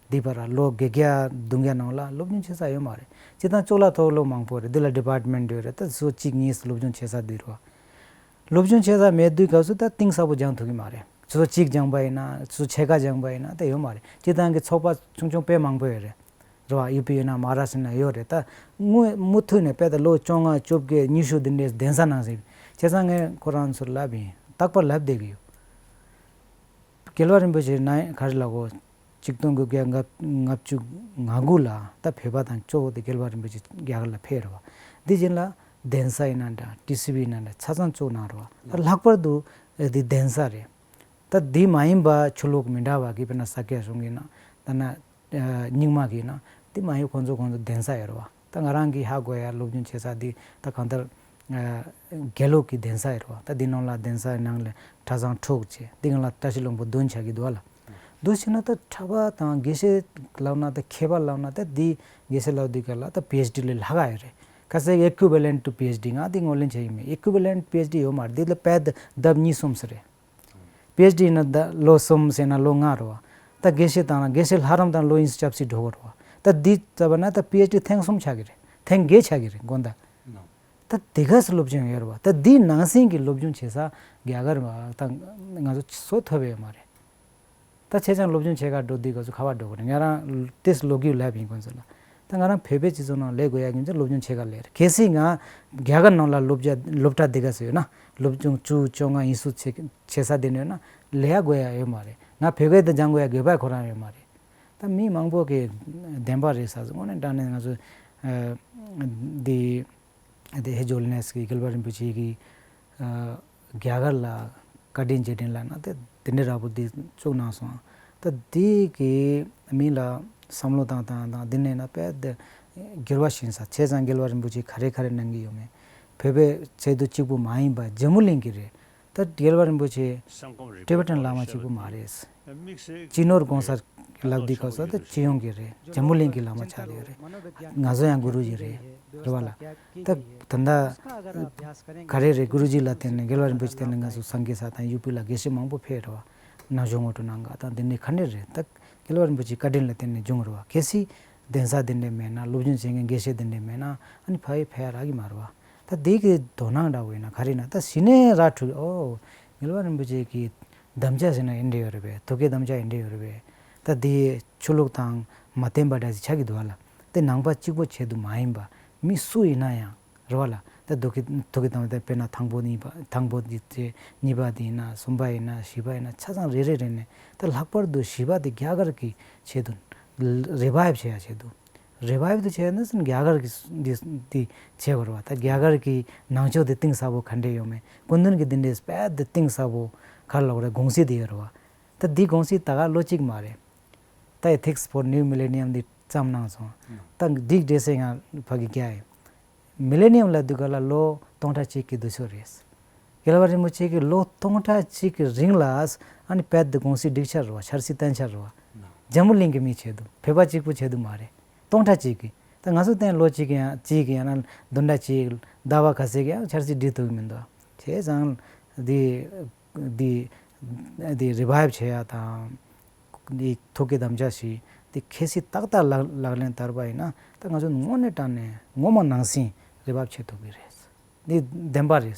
འདི་བར་ལོ་བརྒྱད་བརྒྱ་བདུན་བརྒྱ་ནང་ལ་སློབ་སྦྱོང་བྱེད་ས་ཡོད་མ་རེད། སྤྱིར་བཏང་ཅོག་ལ་ཐོག་ལོ་མང་པོ་རེད། འདི་ལ་ཌི་པཱར་ཊི་མེན་ཊི་ཡོད་རེད། ད་སོ་གཅིག་གཉིས་སློབ་སྦྱོང་བྱེད་ས་འདི་རེད་བ། སློབ་སྦྱོང་བྱེད་ས་མེད་དུས་སྐབས་སུ་ད་གཏིང་ཟབ་པོ་སྦྱང་ཐུབ་ཀྱི་མ་རེད། ཆུ་ཚོད་གཅིག་སྦྱངས་པ་ཡིན་ན་ཆུ་ཚོད་ཕྱེད་ཀ་སྦྱངས་པ་ཡིན་ན་ད་ཡོད་མ་རེད། སྤྱིར་བཏང་གི་ཚོགས་པ་ཆུང་ཆུང་དཔེ་མང་པོ་ཡོད་རེད། རེད་བ། ཡུ་པི་ཡོད་ན་མ་ཧཱ་རཱ་ཤི་ན་ཡོད་རེད། ད་དངོས་མུ་མཐུད་ནས་དཔེ་ད་ལོ་བཅོ་ལྔ་བཅོ་བརྒྱད་ཉི་ཤུ་འདི་འདྲའི་གདན་ས་ནང་ཟིན་བྱས་ཙང་ངས་ཁོ་རང་ཚོར་ལབ་ཡིན། རྟག་པར་ལབ་བསྡད་ཀྱི་ཡོད། རྒྱལ་བ་རིན་པོ་ཆེ་ན་ག་རེ་ལབ་གོ། ཆིག་སྟོང་དགུ་བརྒྱ་ལྔ་བཅུ་ང་དགུ་ལ་ད་བོད་པ་དང་གཙོ་བོ་དེ་རྒྱལ་བ་རིན་པོ་ཆེ་རྒྱ་གར་ལ་ཕེབས་རེད་བ། འདི་བཞིན་ལ་གདན་ས་ཡིན་ན་འདྲ་ཊི་སི་ཝི་ཡིན་ན་འདྲ་ཆ་ཚང་བཙུགས་གནང་རེད་བ། ད་ལྷག་པར་དུ་འདི་གདན་ས་རེད། ད་འདི་མ་ཡིན་པ་ཆོས་ལུགས་མི་འདྲ་བ་གི་དཔེར་ན་ས་སྐྱ་གཞུང་གི་ན་ད་ན་རྙིང་མ་གི་ན་འདི་མ་ཡིན་ཁོང་ཚོ་ཁོང་ཚོ་གདན་ས་ཡོད་རེད་བ། ད་ང་རང་གི་ཧ་གོ་ཡ་སློབ་སྦྱོང་བྱེད་ས་འདི་ད་གང་ལྟར་དགེ་ལུགས་ཀྱི་གདན་ས་ཡོད་རེད་བ། ད་འདི་ནང་ལ་གདན་ས་ནང་ལ་གྲྭ་ཚང་དྲུག་བྱས་འདི་ང་ལ་བཀྲ་ཤིས་ལྷུན་པོ་བདུན་ཆགས་ཀྱི་འདུག་བ་ལ། འདུག་བྱས་ན་ད་གྲྭ་པ་དང་དགེ་བཤེས་ལབ་ན་ད་མཁས་པ་ལབ་ན་ད་འདི་དགེ་བཤེས་ལབ་དུས་ག་ལ་ད་པི་ཨེཆ་ཌི་ལས་ལྷག་ག་ཡོད་རེད། ཁ་སང་equivalent to པི་ཨེཆ་ཌི་ང་འདི་ངོས་ལེན་བྱས་ཡིན་མེད། equivalent པི་ཨེཆ་ཌི་ཡོད་མ་རེད། འདི་ལ་དཔེ་ལྡབ་གཉིས་གསུམ་ཟེར་རེད། པི་ཨེཆ་ཌི་ཡིན་ན་ད་ལོ་གསུམ་ཟེར་ན་ལོ་ལྔ་རེད་བ། ད་དགེ་བཤེས་དང་དགེ་བཤེས་ལྷ་རམས་དང་ལོ་ཡིན་སུ་ཆབ་སྲིད་འགྲོ་གི་རེད་བ། ད་འདི་ཙམ་པ་ན་ད་པི་ཨེཆ་ཌི་ཐེངས་གསུམ་ཆགས་ཀྱི་རེད། ཐེངས་བརྒྱད་ཆགས་ཀྱི་རེད་དགོངས་དག་ད་དེ་ག་སེ་སློབ་སྦྱོང་ཡོད་རེད་བ། ད་འདི་ནང་སེམས་ཀྱི་སློབ་སྦྱོང་བྱེད་ས་རྒྱ་གར་བ་ད་ང་ཚོ་བཟོ་ཐུབ་ཡོད་མ་རེད། ད་ཆེ་ཆུང་སློབ་སྦྱོང་བྱེད་གར་འགྲོ་དུས་སྐབས་སུ་ག་པར་འགྲོ་དགོས་རེད། ང་རང་ཏེས་ལོ་རྒྱུས་ལབ་ཡིན་ཁོང་ཚོ་ལ། ད་ང་རང་བོད་པའི་སྤྱི་ཚོགས་ནང་ལས་དགོས་ཡ་ཡིན་ཙང་སློབ་སྦྱོང་བྱེད་ག་ལས་རེད། གལ་སྲིད་ང་རྒྱ་གར་ནང་ལ་སློབ་བྱ་སློབ་གྲྭ་དེ་ག་སེ་ཡོད་ན་སློབ་སྦྱོང་བཅུ་བཅོ་ལྔ་ཡིན་སུ་བྱེད་བྱེད་ས་དེ་ནས་ཡོད་ན་ལས་ཡ་དགོས་ཡ་ཡོད་མ་རེད། ང་བོད་སྐད་དེ་སྦྱང་དགོས་ཡ་དགོས་པ་ཁོ་རང་ཡོད་མ་རེད། ད་མི་མང་པོ་གི་བདེན་པ་རེད་ས་སོ་དངོས་གནས་དྲང་གནས་ང་ཚོ་འདི། དེ་ཧེ་ཇོ་ལི་ནེས་ཀྱི་རྒྱལ་བ་རིན་པོ་ཆེ་གིས་ཨ་རྒྱ་གར་ལ་བཀའ་དྲིན་རྗེས་དྲན་ལབ་ན་དེ་དེ་འདྲའི་ར་བོ་དེ་བཙུགས་གནང་སོང་། ད་དེ་གི་མི་ལ་བསམ་བློ་བཏང་བཏང་དང་དེ་ནས་ན་དཔེ་དེ་འགྱུར་བ་ཕྱིན་ས་བྱས་ཙང་རྒྱལ་བ་རིན་པོ་ཆེ་ག་རེ་ག་རེ་གནང་གི་ཡོད་མེད་བོད་པའི་ཚད་དུ་གཅིག་པུ་མ་ཡིན་པ་འཛམ་བུ་གླིང་གི་རེད། ད་རྒྱལ་བ་རིན་པོ་ཆེ་ཊི་བེ་ཊན་བླ་མ་གཅིག་པུ་མ་རེད། སྤྱི་ནོར་གོང་ས་ལབ་དུས་སྐབས་སུ་ད་སྤྱི་ཡོངས་ཀྱི་རེད། འཛམ་བུ་གླིང་གི་བླ་མ་ཆགས་ཡོད་རེད། ང་ཚོ་ཡང་གུ་རུ་ཇི་རེད། རེད་བ་ལ། ད་ད་ལྟ་ག་རེ་རེད། གུ་རུ་ཇི་ལ་བརྟེན་ནས་རྒྱལ་བ་རིན་པོ་ཆེ་བརྟེན་ནས་ང་ཚོ་སངས་རྒྱས་ས་དང་ཡུ་པི་ལ་དགེ་བཤེས་མང་པོ་ཕེབས་རེད་བ། ནང་ཆོས་ངོ་སྤྲོད་གནང་ག་དང་དེ་འདྲའི་ག་འདྲ་རེད། ད་རྒྱལ་བ་རིན་པོ་ཆེ་བཀའ་དྲིན་ལ་བརྟེན་ནས་བྱུང་རེད་བ། གལ་སྲིད་གདན་ས་དེ་འདྲ་མེད་ན་སློབ་སྦྱོང་བྱེད་མཁན་དགེ་བཤེས་དེ་འདྲ་མེད་ན་ཨ་ནི་ཕ་ཡུལ་ཕེབས་ཡ་རག་གི་མ་རེད་བ། ད་དེ་གི་དོ་སྣང་འདྲ་བོ་ཡིན་ན་ག་རེ་ཡིན་ན་ད་གཞི་ནས་ར་འཕྲོད་ཨོ་རྒྱལ་བ་རིན་པོ་ཆེ་གི་དམ་བཅའ་ཟེར་ན་ཡིན་འདྲ་ཡོད་རེད་པས། ཐུགས་ཀའི་དམ་བཅའ་ཡིན་འདྲ་ཡོད་རེད་པས། ད་དེ་ཆོས་ལུགས་དང་མ་བརྟེན་པ་འདྲ་ཞིག་ཆགས་ཀྱི་འདུག་བ་ལ། དེ་ནང་པ་གཅིག་པོ་ཆེད་དུ་མ་ཡིན་པ་མི་སུ་ཡིན་ན་ཡང་རེད་བ་ལ། ད་ཐུགས་ཀའི་ཐུགས་ཀའི་དམ་བཅའ་དཔེར་ན་དང་པོ་གཉིས་པ་དང་པོ་དེ་ཚེ་གཉིས་པ་དེ་ཡིན་ན་གསུམ་པ་ཡིན་ན་བཞི་པ་ཡིན་ན་ཆ་ཚང་རེ་རེ་རེ་ནས་ད་ལྷག་པར་དུ་བཞི་པ་དེ་རྒྱ་གར་གྱི་ཆེད་དུ་རི་བའིབ་བྱེད་ཡ་ཆེད་དུ། རི་བའིབ་དུ་བྱས་ན་ཟིན་རྒྱ་གར་གྱི་འདི་འདི་བྱེད་དགོས་རེད་བ། ད་རྒྱ་གར་གྱི་ནང་ཆོས་དེ་གཏིང་ཟབ་པོ་ག་འདྲས་ཡོད་མེད་སྐུ་མདུན་གྱི་འདི་འདྲས་དཔེ་དེ་གཏིང་ཟབ་པོ་ག་རེ་ལབ་དགོས་རེད། དགོངས་གཞི་དེ་ཡོད་རེད་བ། ད་འདི་དགོངས་གཞི་ད་ག་ལོ་གཅིག་མ་རེད། ད་Ethics for New Millennium འདི་བརྩམས་གནང་སོང་། ད་འདི་འགྲེལ་བཤད་ཡང་ཕ་གི་རྒྱག་ཡིན། མི་ལེ་ནི་ཡམ་ལབ་དུས་ག་ལ་ལོ་སྟོང་ཕྲག་གཅིག་གི་དུས་ཚོད་རེད། རྒྱལ་བ་རིན་པོ་ཆེ་གིས་ལོ་སྟོང་ཕྲག་གཅིག་གི་རིང་ལ་ཨ་ནི་བོད་དུ་ཀུང་སི་སྒྲིག་འཆར་རེད་བ། འཆར་གཞི་བཏོན་འཆར་རེད་བ། འཛམ་བུ་གླིང་གི་མི་བྱེད་དུ་བོད་པ་གཅིག་པུ་བྱེད་དུ་མ་རེད། སྟོང་ཕྲག་གཅིག་གི་ད་ང་ཚོ་བསྟན་ལོ་གཅིག་གི་ཡང་གཅིག་གི་ཡང་ན་བདུན་ཕྲག་གཅིག་ཟླ་བ་ག་ཚོད་ཀྱི་ཡང་འཆར་གཞི་སྒྲིག་ཐུབ་ཀྱི་མི་འདུག་བྱས་ཙང་འདི་འདི་འདི་རི་བའིབ་བྱེད་ཡ་དང་། འདི་ཐུགས་ཀྱི་དམ་བཅའ་བཞེས་འདི་གལ་སྲིད་ཏག་ཏག་ལག་ལག་ལེན་བསྟར་བ་ཡིན་ན་ད་ང་ཚོ་དངོས་གནས་དྲང་གནས་ངོ་མ་ནང་བཞིན་རི་བའིབ་བྱེད་ཐུབ་ཀྱི་རེད། འདི་བདེན་པ་རེད།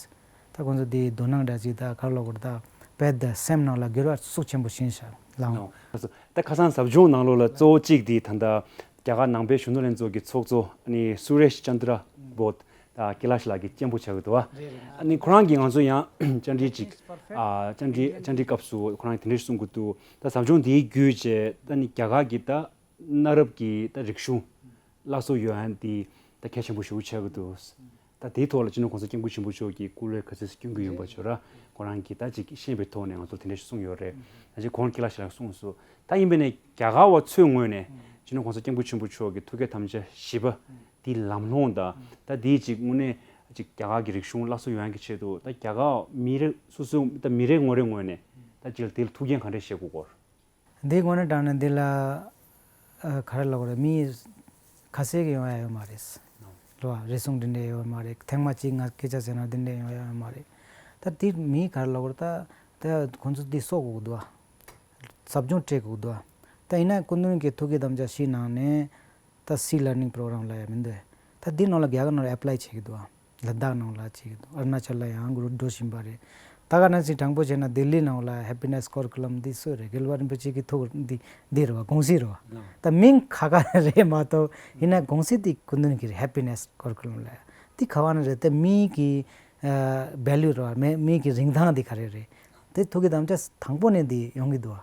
ད་ཁོང་ཚོ་འདི་དོ་སྣང་འདྲ་ཅིག་ད་ག་རེ་ལབ་དགོས་རེད། ད་བོད་དེ་སེམས་ནང་ལ་འགྱུར་བ་ཤུགས་ཆེན་པོ་ཕྱིན་ཤག་ལགས། ལགས། ད་ཁ་སང་ཟབ་སྦྱོང་ནང་ལོགས་ལ་གཙོ་བོ་གཅིག་འདི་ད་ལྟ་རྒྱ་གར་ནང་པའི་གཞོན་ནུ་ལྷན་ཚོགས་ཀྱི་ཚོགས་གཙོ་ཨ་ནི་སུ་རེཤ་ཅན་དྲ་བྷོད། ད་ཀི་ལ་ཤི་ལགས་ཀྱི་གཅེན་པོ་ཆགས་ཀྱི་འདུག་བ། རེད་རེད། ཨ་ནི་ཁོ་རང་གིས་ང་ཚོ་ཡང་བཅར་འདྲི་ཅིག་ཨ་བཅར་འདྲི་བཅར་འདྲི་སྐབས་སུ་ཁོ་རང་གིས་དེ་འདྲ་ཞིག་གསུང་གི་འདུག་ད་ཟབ་སྦྱོང་འདིའི་བརྒྱུད་བྱས་ད་ནི་རྒྱ་གར་གྱི་ད་གནའ་རབས་ཀྱི་ད་རིག་གཞུང་སླར་གསོ་ཡོང་ཡ་འདི་ད་གལ་ཆེན་པོ་ཞེ་པོ་ཆགས་ཀྱི་འདུག་ད་དེའི་ཐོག་ལ་སྤྱི་ནོར་༸གོང་ས་༸སྐྱབས་མགོན་ཆེན་པོ་མཆོག་གིས་སྐུ་ལས་ག་ཚོད་སྐྱོན་གྱི་ཡོད་པ་ཅོ་ར་ཁོ་རང་གིས་ད་ཅིག་ཤེས་པའི་ཐོག་ནས་ང་ཚོ་དེ་འདྲ་ཞིག་གསུངས་ཡོད་རེད། ད་ཅིག་གོང་ཀི་ལ་ཤི་ལགས་གསུངས་སོང་། ད་ཡིན་པས་ནས་རྒྱ་གར་བ་ཚོའི་ངོས་ནས་སྤྱི་ནོར་༸གོང་ས་༸སྐྱབས་མགོན་ཆེན་པོ་མཆོག་གི་ཐུགས་བསྐྱེད་དམ་བཅའ་བཞི་པ་དེའི་ལམ་ལྷོང་དང་ད་དེའི་ཅིག་དངོས་གནས་ཅིག་རྒྱ་གར་གྱི་རིག་གཞུང་སླར་གསོ་ཡོང་ཡ་གི་ཆེད་དུ་ད་རྒྱ་གར་མི་རེ་སོ་སོའི་ད་མི་རེ་ངོ་རེ་ངོས་ནས་ད་ཅིག་ལ་དེ་ལ་ཐུགས་འགན་ག་འདྲས་བཞེས་དགོས་སྐོར། འདི་དངོས་གནས་དྲང་གནས་འདི་ལ་ཨ་ག་རེ་ལབ་དགོས་རེད། མི་ཁ་ཤས་ཀྱིས་ཡོང་ཡ་ཡོད་མ་རེད། རེད་བ། རེ་ཟུང་འདི་འདྲས་ཡོད་མ་རེད། ཐེངས་མ་གཅིག་ང་སྐད་ཆ་ཟེར་ན་འདི་འདྲས་ཡོང་ཡ་ཡོད་མ་རེད། ད་འདི་མི་ག་རེ་ལབ་དགོས་རེད། ད་ད་ཁོང་ཚོ་འདི་གསོ་དགོས་ཀྱི་འདུག་བ། ཟབ་སྦྱོང་སྤྲད་དགོས་ཀྱི་འདུག་བ། ད་ཡིན་ན་སྐུ་མདུན་གྱི་ཐུགས་ཀྱི་དམ་བཅའ་བཞིའི་ནང་ནས་ད་སི་ལར་ནིང་པོ་རོ་གྷ་རམ་ལབ་ཡ་མི་འདུག་ད་འདི་ནང་ལ་རྒྱ་གར་ནང་ལ་ཨེ་པ་ལའི་བྱེད་ཀྱི་འདུག་བ། ལ་དྭགས་ནང་ལ་ཅིག་ཨ་རུ་ན་ཅལ་ལ་ཡང་འགྲོ་འགྲོ་བཞིན་པ་རེད། ད་ག་ནང་བཞིན་དྲང་པོ་བྱས་ན་ལྡི་ལི་ནང་ལ་Happiness Curriculum འདི་སུ་རེད། རྒྱལ་བ་རིན་པོ་ཆེ་གི་ཐུགས་འདི་འདི་རེད་བ། དགོངས་གཞི་རེད་བ། ད་མིང་ཁ་ཁ་རེད་མ་གཏོགས་ཡིན་ན་དགོངས་གཞི་འདི་སྐུ་མདུན་གྱི་རེད། Happiness Curriculum ལ་འདི་ག་བ་ནས་རེད། ད་མི་གི་ཨ་ཝེ་ལུ་རེད་བ། མི་མི་གི་རིན་ཐང་འདི་ག་རེ་རེད། དེ་ཐུགས་ཀྱི་དམ་བཅའ་དང་པོ་ནས་འདི་ཡོང་གི་འདུག་བ།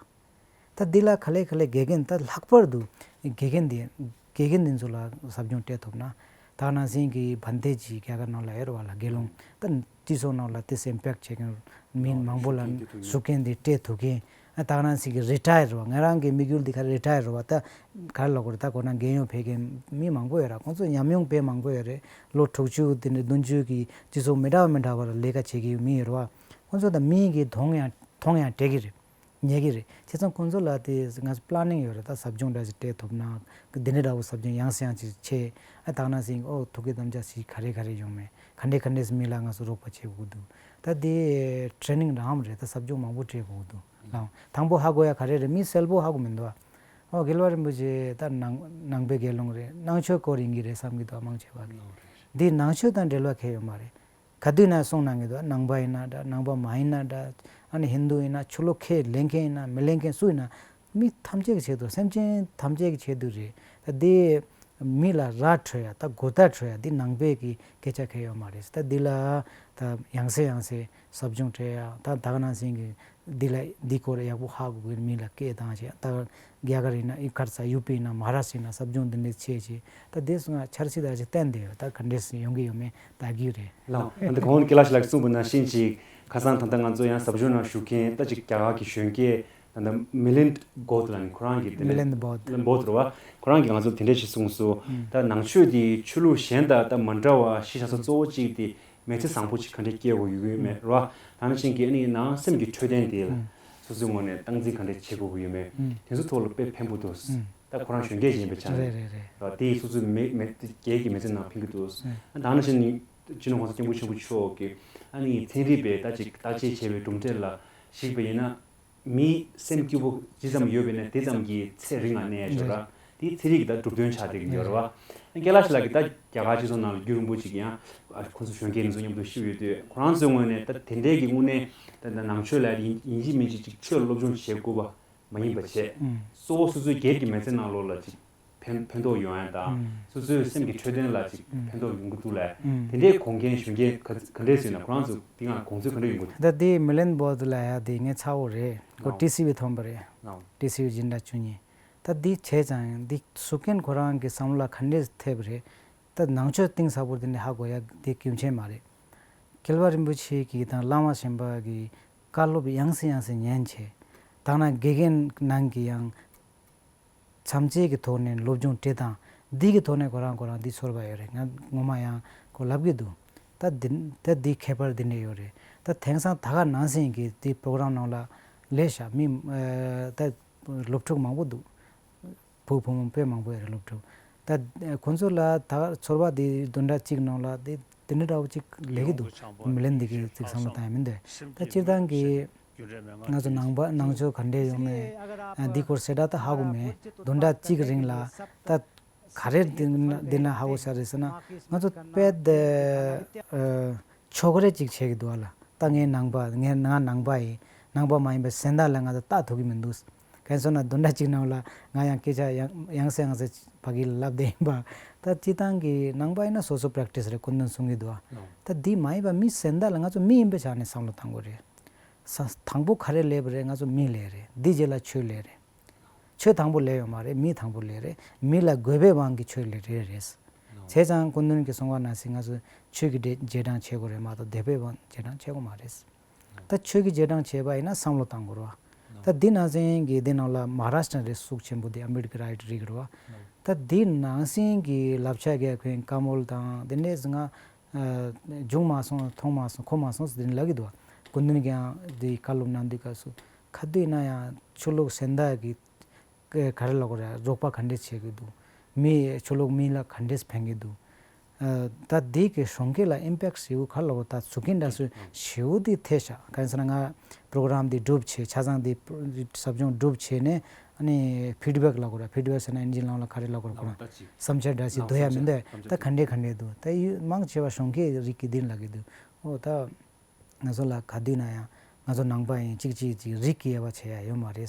ད་འདི་ལ་ག་ལེ་ག་ལེ་དགེ་རྒན་ད་ལྷག་པར་དུ་དགེ་རྒན་འདི་དགེ་རྒན་འདི་ཚོ་ལ་ཟབ་སྦྱོང་སྤྲད་ཐུབ་ན། ད་ག་ནང་བཞིན་གྱི་བན་དེ་ཇི་རྒྱ་གར་ནང་ལ་ཡོད་རེད་བ་ལ། དགེ་སློང་ད་སྤྱི་ཚོགས་ནང་ལ་ཏོག་ཙམ་ཨིམ་པེག་བྱེད་མཁན་མི་མང་པོ་ལ་ཞུ་མཁན་འདི་སྤྲད་ཐུབ་མཁན། ད་ག་ནང་བཞིན་གྱི་རི་ཊ་ཡར་རེད་བ། ང་རང་གི་དམིགས་ཡུལ་འདི་ག་རི་ཊ་ཡར་རེད་བ། ད་ག་རེ་ལབ་དགོས་རེད། ད་ཁོ་ན་རྒས་ཡོལ་ཕེབས་མཁན་མི་མང་པོ་ཡོད་ར། ཁོང་ཚོ་ཉམས་མྱོང་དཔེ་མང་པོ་ཡོད་རེད། ལོ་དྲུག་ཅུ་དེ་འདྲ་བདུན་ཅུ་གི་སྤྱི་ཚོགས་མི་འདྲ་བ་མི་འདྲ་བ་ལ་ལས་ཀ་བྱེད་ཀྱི་ཡོད་མི་ཡོད་རེད་བ། ཁོང་ཚོ་ད་མི་གི་མཐོང་ཡང་མཐོང་ཡང་སྤྲད་ཀྱི་རེད། ཉལ་གྱི་རེད། བྱས་ཙང་ཁོང་ཚོ་ལ་དེ་ང་ཚོ་པི་ལ་ནིང་ཡོད་རེད། ད་ཟབ་སྦྱོང་འདྲ་ཞིག་སྤྲད་ཐུབ་ན། འདི་འདྲ་འདྲ་བོ་ཟབ་སྦྱོང་ཡང་སེ་ཡང་ཅིག་བྱས། ཨ་ད་ག་ནང་བཞིན་ཨོ་ཐུགས་ཀྱི་དམ་བཅའ་ཞིག་ག་རེ་ག་རེ་ཡོང་མེད། ག་འདྲས་ག་འདྲས་མི་ལ་ང་ཚོ་རོགས་པ་བྱེད་དགོས་འདུག་ད་དེ་ཊེ་རེ་ནིང་རང་རེད། ད་ཟབ་སྦྱོང་མང་པོ་སྤྲད་དགོས་འདུག་ལགས། དང་པོ་ཧ་གོ་ཡ་ག་རེ་རེད། མི་གསལ་པོ་ཧ་གོ་མི་འདུག་ཨ་ཨོ་རྒྱལ་བ་རིན་པོ་ཆེ་ད་ནང་ནང་པའི་དགེ་སློང་རེད། ནང་ཆོས་སྐོར་ཡིན་གྱི་རེད་བསམ་གྱི་འདུག་མང་ཆེ་བ་གིས། འདི་ནང་ཆོས་དང་འབྲེལ་བ་གང་ཡང་ཡོད་མ་རེད། ག་དུས་ན་གསུང་གནང་གི་འདུག་ནང་པ་ཡིན་ན་འདྲ། ནང་པ་མ་ཡིན་ན་འདྲ། ཨ་ནི་ཧིན་དུ་ཡིན་ན། ཆོས་ལུགས་ཁས་ལེན་མཁན་ཡིན་ན་མི་ལེན་མཁན་སུ་ཡིན་ན། མི་ཐམས་ཅད་ཀྱི་ཆེད་དུ། སེམས་ཅན་ཐམས་ཅད་ཀྱི་ཆེད་དུ་རེད། ད་འདི་མི་ལ་ར་འཕྲོད་ཡ། ད་གོ་བརྡ་འཕྲོད་ཡ་འདི་ནང་པའི་གི་སྐད་ཆ་གང་ཡང་ཡོད་མ་རེད། ད་འདི་ལ་ད་ཡང་སེ་ཡང་སེ་ཟབ་སྦྱོང་སྤྲད་ཡ། ད་ད་ག་ནང་བཞིན་གྱི་འདི་ལ་འདི་སྐོར་ཡག་པོ་ཧ་གོ་དགོས། མི་ལ་སྐད་བཏང་བྱས། ད་རྒྱ་གར་ཡིན་ན། ཨི་ཁར་ས་ཡུ་པི་ཡིན་ན། མ་ཧ་ར་ཤི་ཡིན་ན། ཟབ་སྦྱོང་འདི་འདྲས་བྱས་བྱས། ད་དེ་སོང་ང་འཆར་གཞི་ད་ཅིག་བཏོན་བསྡད་ཡོད། ད་ག་འདྲས་ཡོང་གི་ཡོད་མེད་ལྟ་གི་རེད། ལགས། ད་ལྟ་གོང་ཀི་ལ་ཤི་ལགས་གསུངས་པ་ནང་བཞིན་ཅིག་ཁ་སང་ད་ལྟ་ང་ཚོ་ཡང་ཟབ་སྦྱོང་ནང་ཞུགས་མཁན་ད་ཅིག་རྒྱ་གར་གྱི་གཞོན་སྐྱེས་ད་ལྟ་མི་ལིན་གོད་ལ་ནི་ཁོ་རང་གིས་དེ་ནས་མི་ལིན་བོད། བོད་རེད་བ། ཁོ་རང་གིས་ང་ཚོ་དེ་འདྲས་ཞིག་གསུངས་སོང་། ད་ནང་ཆོས་དེ་ཆོས་ལུགས་གཞན་དང་ད་མ་འདྲ་བ་གཞི་བཞག་ས་གཙོ་བོ་གཅིག་དེ། མི་ཚེ་བཟང་པོ་ཅིག་ག་འདྲས་སྐྱེལ་དགོས་ཡོད་མེད་རེད་བ། ད་ནང་བཞིན་གྱི་ཨ་ནི་ནང་སེམས་ཀྱི་འཕྲོད་བསྟེན་དེ་ལ་ཨུམ། སོ་སོའི་ངོས་ནས་སྟངས་འཛིན་ག་འདྲས་བྱེད་དགོས་ཀྱི་ཡོད་མེད། ཨུམ། དེ་ཚོ་ཐོག་ལ་དཔེ་ཕན་པོ་འདུག་ཨུམ། ད་ཁོ་རང་གཞོན་སྐྱེས་ཅིག་ཡིན་པའི་ཆ་ནས་རེད་རེད་རེད། རེད་བ། དེ་ཡིས་སོ་སོའི་མི་མི་སྒེར་གྱི་མི་ཚེ་ནང་ཕན་གྱི་འདུག་ཨུམ། ད་ནང་བཞིན་ནི་སྤྱི་ནོར་༸གོང་ས་༸སྐྱབས་མགོན་ཆེན་པོ་མཆོག་གིས་ཨ་ནི་ཚན་རིག་པས་ད་ཅིག་བརྟག་དཔྱད་བྱས་པའི་གྲུབ་འབྲས་ལ་གཞིགས་པ་ཡིན་ན། མིའི་སེམས་སྐྱིད་པོ་ཇི་ཙམ་ཡོད་པ་ཡིན་ན་དེ་ཙམ་གྱིས་ཚེ་རིང་ལ་གནས་ཡ་ཅིག་ཡོད་ར། དེའི་ཚན་རིག་གི་ད་གྲུབ་དོན་ཆགས་བསྡད་ཀྱི་ཡོད་ར་བ། ཀེ་ལ་ཤི་ལགས་ཀྱིས་ད་རྒྱ་གར་སྤྱི་ཚོགས་ནང་ལ་རྒྱུན་རིང་པོ་ཅིག་ཡང་ཁོང་ཚོ་གཞོན་སྐྱེས་འདི་ཚོ་མཉམ་དུ་བཞུགས་ཡོད་དུས། ཁོ་རང་ཚོའི་ངོས་ནས་ད་དེ་འདྲའི་གི་དངོས་གནས་ད་ད་ནང་ཆོས་ལ་ཡིན་ཡིན་གཅིག་མིན་གཅིག་ཅིག་ཆོས་སློབ་སྦྱོང་བྱེད་དགོས་པ་མ་ཡིན་པ་བྱས། གཙོ་བོ་སོ་སོའི་སྒེར་གྱི་མི་ཚེ་ནང་ལོགས་ལ་ཅིག་ཕན་ཕན་ཐོགས་ཡོང་ཡ་དང་། ཨུམ། སོ་སོའི་སེམས་ཀྱི་འཕྲོད་བསྟེན་ལ་ཅིག་ཨུམ། ཕན་ཐོགས་ཡོང་གི་འདུག་ལ། ཨུམ། དེ་འདྲའི་དགོངས་མཁན་གཞོན་སྐྱེས་ག་ག་འདྲས་ཡོད་ན་ཁོ་རང་ཚོ་དེ་སྔ་དགོངས་ཚུལ་ག་འདྲས་ཡོང་གི་འདུག་ད་དེ་མི་ལན་བོད་ལ་ཡ་དེ་ངའི་ཚ་བོ་རེད། ཁོ་ཨོ། ཊི་སི་ཝི་ཐོན་པ་རེད། ཨོ། ཊི་སི་ཝི་སྦྱིན་བདག་བཅུ་གཉིས། ད་འདི་བྱས་ཙང་འདི་ཟུར་མཁན་ཁོ་རང་གི་བསམ་བློ་ལ་ག་འདྲས་ཐེབས་རེད། ད་ནང་ཆོས་གཏིང་ཟབ་པོ་དེ་འདྲས་ཧ་གོ་ཡ་དེ་རྒྱུ་མཚན་མ་རེད། རྒྱལ་བ་རིན་པོ་ཆེ་གིས་དང་བླ་མ་གཞན་པ་གི་བཀའ་སློབ་ཡང་སེ་ཡང་སེ་ཉན་བྱས། ད་ན་དགེ་རྒན་ནང་གི་ཡང་ ཐམས་ཅད་ཀྱི་ཐོག་ནས་སློབ་སྦྱོང་སྤྲད་སྟངས་འདི་གི་ཐོག་ནས་ཁོ་རང་ཁོ་རང་འདི་ཚོར་བ་ཡོད་རེད། ང་ངོ་མ་ཡང་ཁོ་ལབ་གི་འདུག་ད་འདི་ད་འདི་ཁྱད་པར་འདི་འདྲ་ཡོད་རེད། ད་དེང་སང་ད་ག་ནང་བཞིན་གྱི་འདི་པྲོ་གྲམ་ནང་ལ་ལས་བྱ་མི་ཨ་ད་སློབ་ཕྲུག་མང་པོ་འདུག་བུ་བུ་མོ་དཔེ་མང་པོ་ཡོད་རེད་སློབ་ཕྲུག་ད་ཁོ་ཚོ་ལ་ད་ཚོར་བ་འདི་བདུན་ཕྲག་གཅིག་ནང་ལ་འདི་འདི་འདྲ་འདྲ་བོ་གཅིག་ལས་ཀྱི་འདུག་མི་ལེན་འདི་གི་ཅིག་བསམ་བློ་བཏང་ཡ་མི་འདུག་ད་སྤྱིར་བཏང་གི་ང་ཚོ་ནང་པ་ནང་ཆོས་ག་འདྲས་ཡོང་ནས་ཨ་འདི་སྐོར་གསལ་བསྒྲགས་ད་ཧ་གོ་མེད། བདུན་ཕྲག་གཅིག་རིང་ལ་ད་ག་རེ་འདི་ན་འདི་ན་ཧ་གོ་ས་རེད་ཟེར་ན་ང་ཚོ་དཔེ་དེ་ཨ་ཕྱོགས་རེ་ཅིག་བྱེད་ཀྱི་འདུག་ཨ་ལ། ད་ངའི་ནང་པ་ངའི་ང་ནང་པ་ཡིན། ནང་པ་མ་ཡིན་པའི་གཟེངས་རྟགས་ལ་ང་ཚོ་ལྟ་ཐུབ་ཀྱི་མི་འདུག་གན་སོང་ན་བདུན་ཕྲག་གཅིག་ནང་ལ་ང་ཡང་སྐད་ཆ་ཡང་ཡང་སེ་ཡང་སེ་ཕ་གི་ལ་ལབ་བསྡད་ཡིན་པ། ད་སྤྱིར་བཏང་གི་ནང་པ་ཡིན་ན་སོ་སོ་པྲེག་ཊིས་རེད་སྐུ་མདུན་གསུང་གི་འདུག་ཨ། ད་འདི་མ་ཡིན་པ་མི་གཟེངས་རྟགས་ལ་ང་ཚོ་མི་ཡིན་པའི་ཆ་ནས་བསམ་བློ་བཏང་དགོས་རེད། ས་དང་པོ་ག་རེ་ལས་པ་རེད། ང་ཚོ་མི་ལས་རེད། འདི་རྗེས་ལ་ཆོས་ལས་རེད། ཆོས་དང་པོ་ལས་ཡོད་མ་རེད། མི་དང་པོ་ལས་རེད། མི་ལ་དགོས་པའི་དབང་གིས་ཆོས་ལས་རེད་རེད། བྱས་ཙང་སྐུ་མདུན་གྱིས་གསུང་བ་ནང་བཞིན་ང་ཚོ་ཆོས་ཀྱི་རྗེས་རྗེས་འབྲང་བྱེད་དགོས་རེད་མ་གཏོགས་དད་པའི་དབང་རྗེས་འབྲང་བྱེད་དགོས་མ་རེད། ད་ཆོས་ཀྱི་རྗེས་འབྲང་བྱས་པ་ཡིན་ན་བསམ་བློ་བཏང་དགོས་རེད་བ། ད་འདི་ནང་བཞིན་གྱི་འདི་ནང་ལ་མ་ཧཱ་རཱ་ཤི་ཊ་རེད་ཤུགས་ཆེན་པོ་འདི་ཨམ་བེད་ཀར་རིགས་རེད་བ། ད་འདི་ནང་བཞིན་གྱི་ལབ་ཆ་རྒྱག་མཁན་ཀ་མོལ་དང་དེ་འདྲས་ང་བྱུང་མ་སོང་མཐོང་མ་སོང་གོ་མ་སོང་ཟེར་འདི་ལབ་ཀྱི་འདུག་བ། སྐུ་མདུན་གྱིས་ཡང་འདི་བཀའ་སློབ་གནང་དུས་སྐབས་སུ་ག་དུས་ན་ཡང་ཆོས་ལུགས་གཟེངས་རྟགས་ཀྱི་ག་རེ་ལབ་དགོས་རེད། རོགས་པ་ག་འདྲས་བྱེད་ཀྱི་འདུག་མི་ཆོས་ལུགས་མི་ལ་ག་འདྲས་ཕན་གྱི་འདུག་ཨ་ད་འདི་གི་གཞོན་སྐྱེས་ལ་ཨིམ་པེག་ཊི་ཞེ་པོ་ག་རེ་ལབ་དགོས་ད་ཟུག་གིན་འདྲ་སུ་ཞེ་པོ་འདི་ཐེབས་ཤག་གང་ཡིན་ཟེར་ན་ང་པྲོ་གྲམ་འདི་སྒྲུབ་བྱས་ཆ་ཚང་འདི་ཟབ་སྦྱོང་སྒྲུབ་བྱས་ནས་ཨ་ནི་ཕིཌ་བེག་ལབ་དགོས་རེད། ཕིཌ་བེག་ཟེར་ན་ཨིན་ཇི་ནང་ལ་ག་རེ་ལབ་དགོས་རེད་ཁོ་རང་བསམ་འཆར་འདྲ་ཞིག་འདོན་ཡ་མི་འདུག་ད་ག་འདྲས་ག་འདྲས་འདུག་ད་ཡུ་མང་ཆེ་བ་གཞོན་སྐྱེས་རིགས་ཀྱི་འདི་ལབ་ཀྱི་འདུག་ཨོ་ད། ང་ཚོ་ལ་ག་དུས་ན་ཡང་ང་ཚོ་ནང་པ་ཡིན་གཅིག་གཅིག་གཅིག་རིགས་ཀྱི་དབྱེ་བ་བྱེད་ཡ་ཡོད་མ་རེད།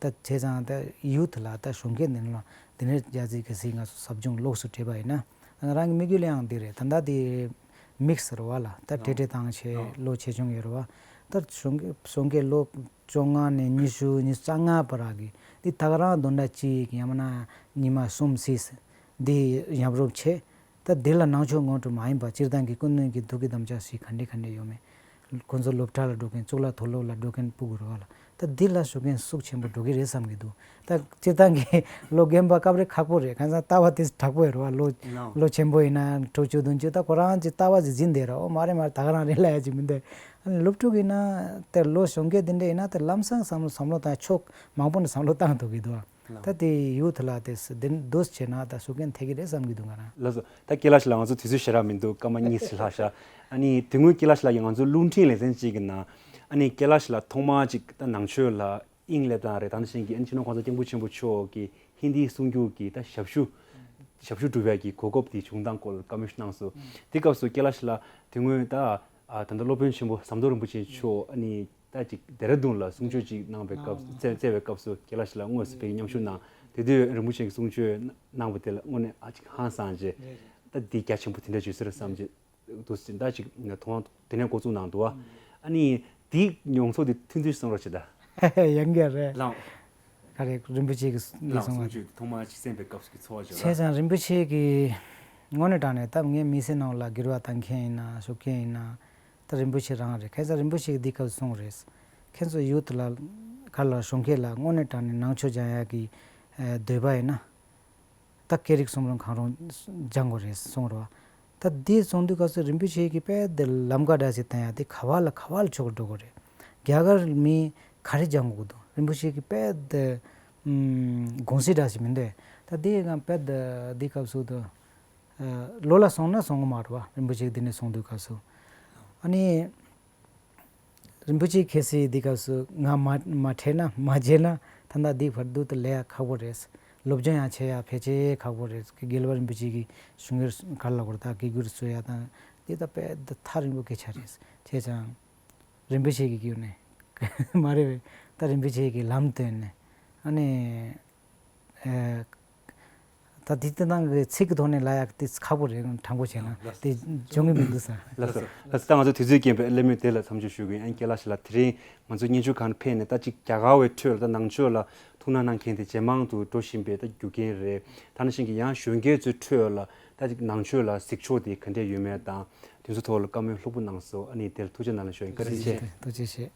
ད་བྱས་ཙང་ད་ཡུ་ཐི་ལ་ད་གཞོན་སྐྱེས་འདི་ནི་ལ་འདི་ནས་རྒྱ་ཚིག་གི་སི་ང་ཚོ་ཟབ་སྦྱོང་ལོགས་སུ་བྲིས་པ་ཡིན་ན་ང་རང་གི་དམིགས་ཡུལ་ཡང་འདི་རེད། ད་ལྟ་དེ་མིག་སི་རེད་བ་ལ་ད་བྲེ་བྲེ་བཏང་བྱས་ལོ་ཆེ་ཆུང་ཡོད་རེད་བ། ད་གཞོན་སྐྱེས་གཞོན་སྐྱེས་ལོ་བཅོ་ལྔ་ནས་ཉི་ཤུ་ཉི་ཤུ་རྩ་ལྔ་བར་གི་འདི་ད་ག་རང་བདུན་ཕྲག་གཅིག་ཡང་མིན་ན་ཉི་མ་གསུམ་སྲིད་འདི་མཉམ་རུབ་བྱས། ད་འདི་ལ་ནང་ཆོས་ངོ་སྤྲོད་མ་ཡིན་པ་སྤྱིར་བཏང་གི་སྐུ་མདུན་གྱི་ཐུགས་ཀྱི་དམ་བཅའ་ཞིག་ག་འདྲ་ག་འདྲ་ཡོད་མེད། ཁོང་ཚོ་སློབ་གྲྭ་ལ་འགྲོ་མཁན་གཙུག་ལག་མཐོ་སློབ་ལ་འགྲོ་མཁན་སྤུ་གུ་རེད་བ་ལ། ད་འདི་ལ་ཞུགས་མཁན་ཤུགས་ཆེན་པོ་འགྲོ་གི་རེད་བསམ་གྱི་འདུག་ད་སྤྱིར་བཏང་གི་ལོ་རྒན་པ་སྐབས་རེ་ཁག་པོ་རེད། གང་ཟག་ལྟ་བ་དེ་དྲག་པོ་ཡོད་རེད་བ། ལོ་ལོ་ཆེན་པོ་ཡིན་ན་དྲུག་ཅུ་བདུན་ཅུ་ད་ཁོ་རང་གི་ལྟ་བ་ཞིག་འཛིན་བསྡད་རེད། ཨོ་མ་རེད་མ་རེད་ད་ག་རང་རེད་ལབ་ཡ་ཅིག་མི་འདུག་ཨ་ནི་སློབ་ཕྲུག་ཡིན་ན་དེ་ལོ་གཞོན་སྐྱེས་འདི་འདྲ་ཡིན་ན་དེ་ལམ་སང་བསམ་བློ་བསམ་བློ་བཏང་ཕྱོགས་མང་པོ་ནས་བསམ་བློ་བཏང་ཐུབ་ཀྱི་འདུག་ད་དེ་ཡུ་ཐི་ལ་དེ་སི་དེ་འདུས་བྱས་ན་ད་ཤུགས་རྐྱེན་ཐེབས་ཀྱི་རེད་བསམ་གྱི་འདུག་ང་རང་། ལགས་སོ། ད་སྐྱེས་ལ་ཞིག་ལ་ང་ཚོ་དུས་ཚོད་ཞེ་དྲག་མི་འདུག་སྐར་མ་གཉིས་ཤིག་ལྷག་ཤག་ཨ་ནི་དེ་སྔོན་སྐྱེས་ལ་ཞིག་ལ་ཡང་ང་ཚོ་རླུང་འཕྲིན་ལེ་ཚན་གཅིག་གི་ནང་ཨ་ནི་སྐྱེས་ལ་ཞིག་ལ་ཐོག་མ་གཅིག་ད་ནང་ཆོས་ལ་དབྱིངས་སླེབས་སྟངས་རེད། ད་ནང་བཞིན་གྱི་ཨ་ནི་སྤྱི་ནོར་༸གོང་ས་༸སྐྱབས་མགོན་ཆེན་པོ་མཆོག་གིས་ཧིན་དིའི་གསུང་སྒྱུར་གྱི་ད་ཞབས་ཞུ་ཞབས་ཞུ་སྒྲུབ་ཡག་གི་གོ་སྐབས་དེ་བྱུང་སྟངས་སྐོར་བཀའ་མོལ་ཞིག་གནང་སོང་། དེ་སྐབས་སུ་སྐྱེས་ལ་ཞིག་ལ་དེ་སྔོན་ད་ད་ལྟ་སློབ་དཔོན་ཆེན་པོ་ཟམ་གདོང་རིན་པོ་ཆེ་མཆོག་ཨ་ནི། ད་ཅིག་ཌེ་ར་ལྡུན་ལ་གསུང་ཆོས་ཅིག་གནང་བའི་སྐབས་སུ་བསྩལ་བའི་སྐབས་སུ་སྐྱེས་ལ་ཞིག་ལ་དངོས་སུ་ཕེབས་མཉམ་ཞུགས་གནང་། དེ་དུས་རིན་པོ་ཆེ་གིས་གསུང་ཆོས་གནང་བ་དེ་ལ་དངོས་གནས་ཨ་ཅིག་ཧང་སངས་རྗེས་ད་འདི་རྒྱ་ཆེན་པོ་དེ་འདྲ་བྱོས་ཟེར་བསམ་རྗེས་འདུག་ཟེར་ད་ཅིག་ཐོག་དེ་ནས་འགོ་བཙུགས་གནང་འདུག་བ། ཨ་ནི་དེའི་མྱོང་ཚོར་དེ་ཐུང་ཐུང་ཞིག་གསུང་རོགས་བྱེད་ད། ཡང་བསྐྱར་རེད། ལགས། ག་རེ་རིན་པོ་ཆེ་གིས་འདི་ལགས་གསུང་བ། གསུང་ཆོས་ཐོག་མར་ཅིག་གསན་པའི་སྐབས་སུ་གི་ཚོར་བ་བརྗོད་ད། བྱས་ཙང་རིན་པོ་ཆེ་གིས་དངོས་གནས་དྲང་གནས་ད་ངའི་མི་ཚེ་ནང་ལ་འགྱུར་བ་བཏང་མཁན་ཡིན་ན་ཞུགས་མཁན་ཡིན་ན། ད་རིན་པོ་ཆེ་རང་རེད། ཁ་སང་རིན་པོ་ཆེ་གིས་འདི་སྐབས་གསུངས་རེད། ཁྱེད་ཚོ་ཡུ་ཐི་ལ་ག་ལ་གཞོན་སྐྱེས་ལ་དངོས་གནས་དྲང་གནས་ནང་ཆོས་སྦྱང་ཡག་གི་ཨ་འདོད་པ་ཡིན་ན། ད་སྐད་རིགས་གསུམ་རུང་གང་རུང་སྦྱང་དགོས་རེད་གསུངས་རེད་བ། ད་འདི་གསུང་དུས་སྐབས་སུ་རིན་པོ་ཆེ་གིས་དཔེ་དེ་ལམ་ཀ་འདྲ་ཞིག་བསྟན་ཡག་དེ་ག་བ་ལ་ག་བ་ལ་ཆོག་འགྲོ་དགོས་རེད། རྒྱ་གར་མི་ག་རེ་སྦྱང་དགོས་འདུག་རིན་པོ་ཆེ་གིས་དཔེ་དེ་ཨམ་དགོངས་གཞི་འདྲ་ཞིག་མི་འདུག་ད་འདི་ང་དཔེ་དེ་འདི་སྐབས་སུ་དུ། ལོ་ལ་སོང་ན་སོང་གི་མ་རེད་བ། རིན་པོ་ཆེ་འདི་ནས་གསུང་དུས་སྐབས་སུ། ཨ་ནི། རིན་པོ་ཆེ་ཁ་སང་འདི་སྐབས་སུ་ང་མ་མ་འཕྲད་ན་མ་མཇལ་ན་ད་ལྟ་འདི་བར་དུ་དུ་ལས་ཡ་ཁག་པོ་རེད། སློབ་སྦྱོང་ཡང་བྱེད་ཡ་ཕལ་ཆེར་ཁག་པོ་རེད། དགེ་ལུགས་པ་རིན་པོ་ཆེ་གི་གཞུང་གི་ག་ལ་གོ་ད་དགེ་སྒྱུར་བཟོ་ཡ་དང་འདི་ད་དཔེ་ད་ཐག་རིང་པོ་སྐད་ཆ་རེད། བྱས་ཙང་རིན་པོ་ཆེ་གི་བརྒྱུད་ནས་མ་རེད་པས། ད་རིན་པོ་ཆེ་གི་ལམ་སྟོན་ནས་ཨ་ནི། ཨེ། ད་དེ་ལྟ་སྟངས་ཀྱི་ཚིག་གི་ཐོག་ནས་ལབ་ཡག་དེ་ཁག་པོ་རེད། དྲང་པོ་བྱས་ན་དེ་འབྱུང་གི་མི་འདུག་ས། ལགས་སོ། ལགས་སོ། ད་ང་ཚོ་དུས་ཚོད་རྐྱེན་པས་གླེང་མོལ་དེ་ལ་མཚམས་འཇོག་ཞུ་གི་ཡིན། ཨན་སྐྱེས་ལ་ཞིག་ལ་དེ་རིང་ང་ཚོ་སྙན་ཞུ་ཁང་ཕེབས་ནས་ད་ཅིག་རྒྱ་གར་བའི་ཁྲོད་ལ་ད་ནང་ཆོས་ལ་ཐུགས་སྣང་གནང་མཁན་དེ་ཇེ་མང་དུ་འགྲོ་བཞིན་པའི་ད་རྒྱུ་རྐྱེན་རེད། ད་ནང་བཞིན་གྱི་ཡང་གཞོན་སྐྱེས་ཚོའི་ཁྲོད་ལ་ད་ཅིག་ནང་ཆོས་ལ་གཟིགས་ཕྱོགས་དེ་ག་འདྲས་ཡོད་མེད་དང་དེ་ཚོ་ཐོག་ལ་བཀའ་མོལ་ལྷུག་པོ་གནང་སོང་། ཨ་ནི་དེར་ཐུགས་རྗེ་གནང་ལ་ཞུ་ཡིན། བཀའ་དྲིན་ཆེ། ཐུགས་རྗེ་ཆེ།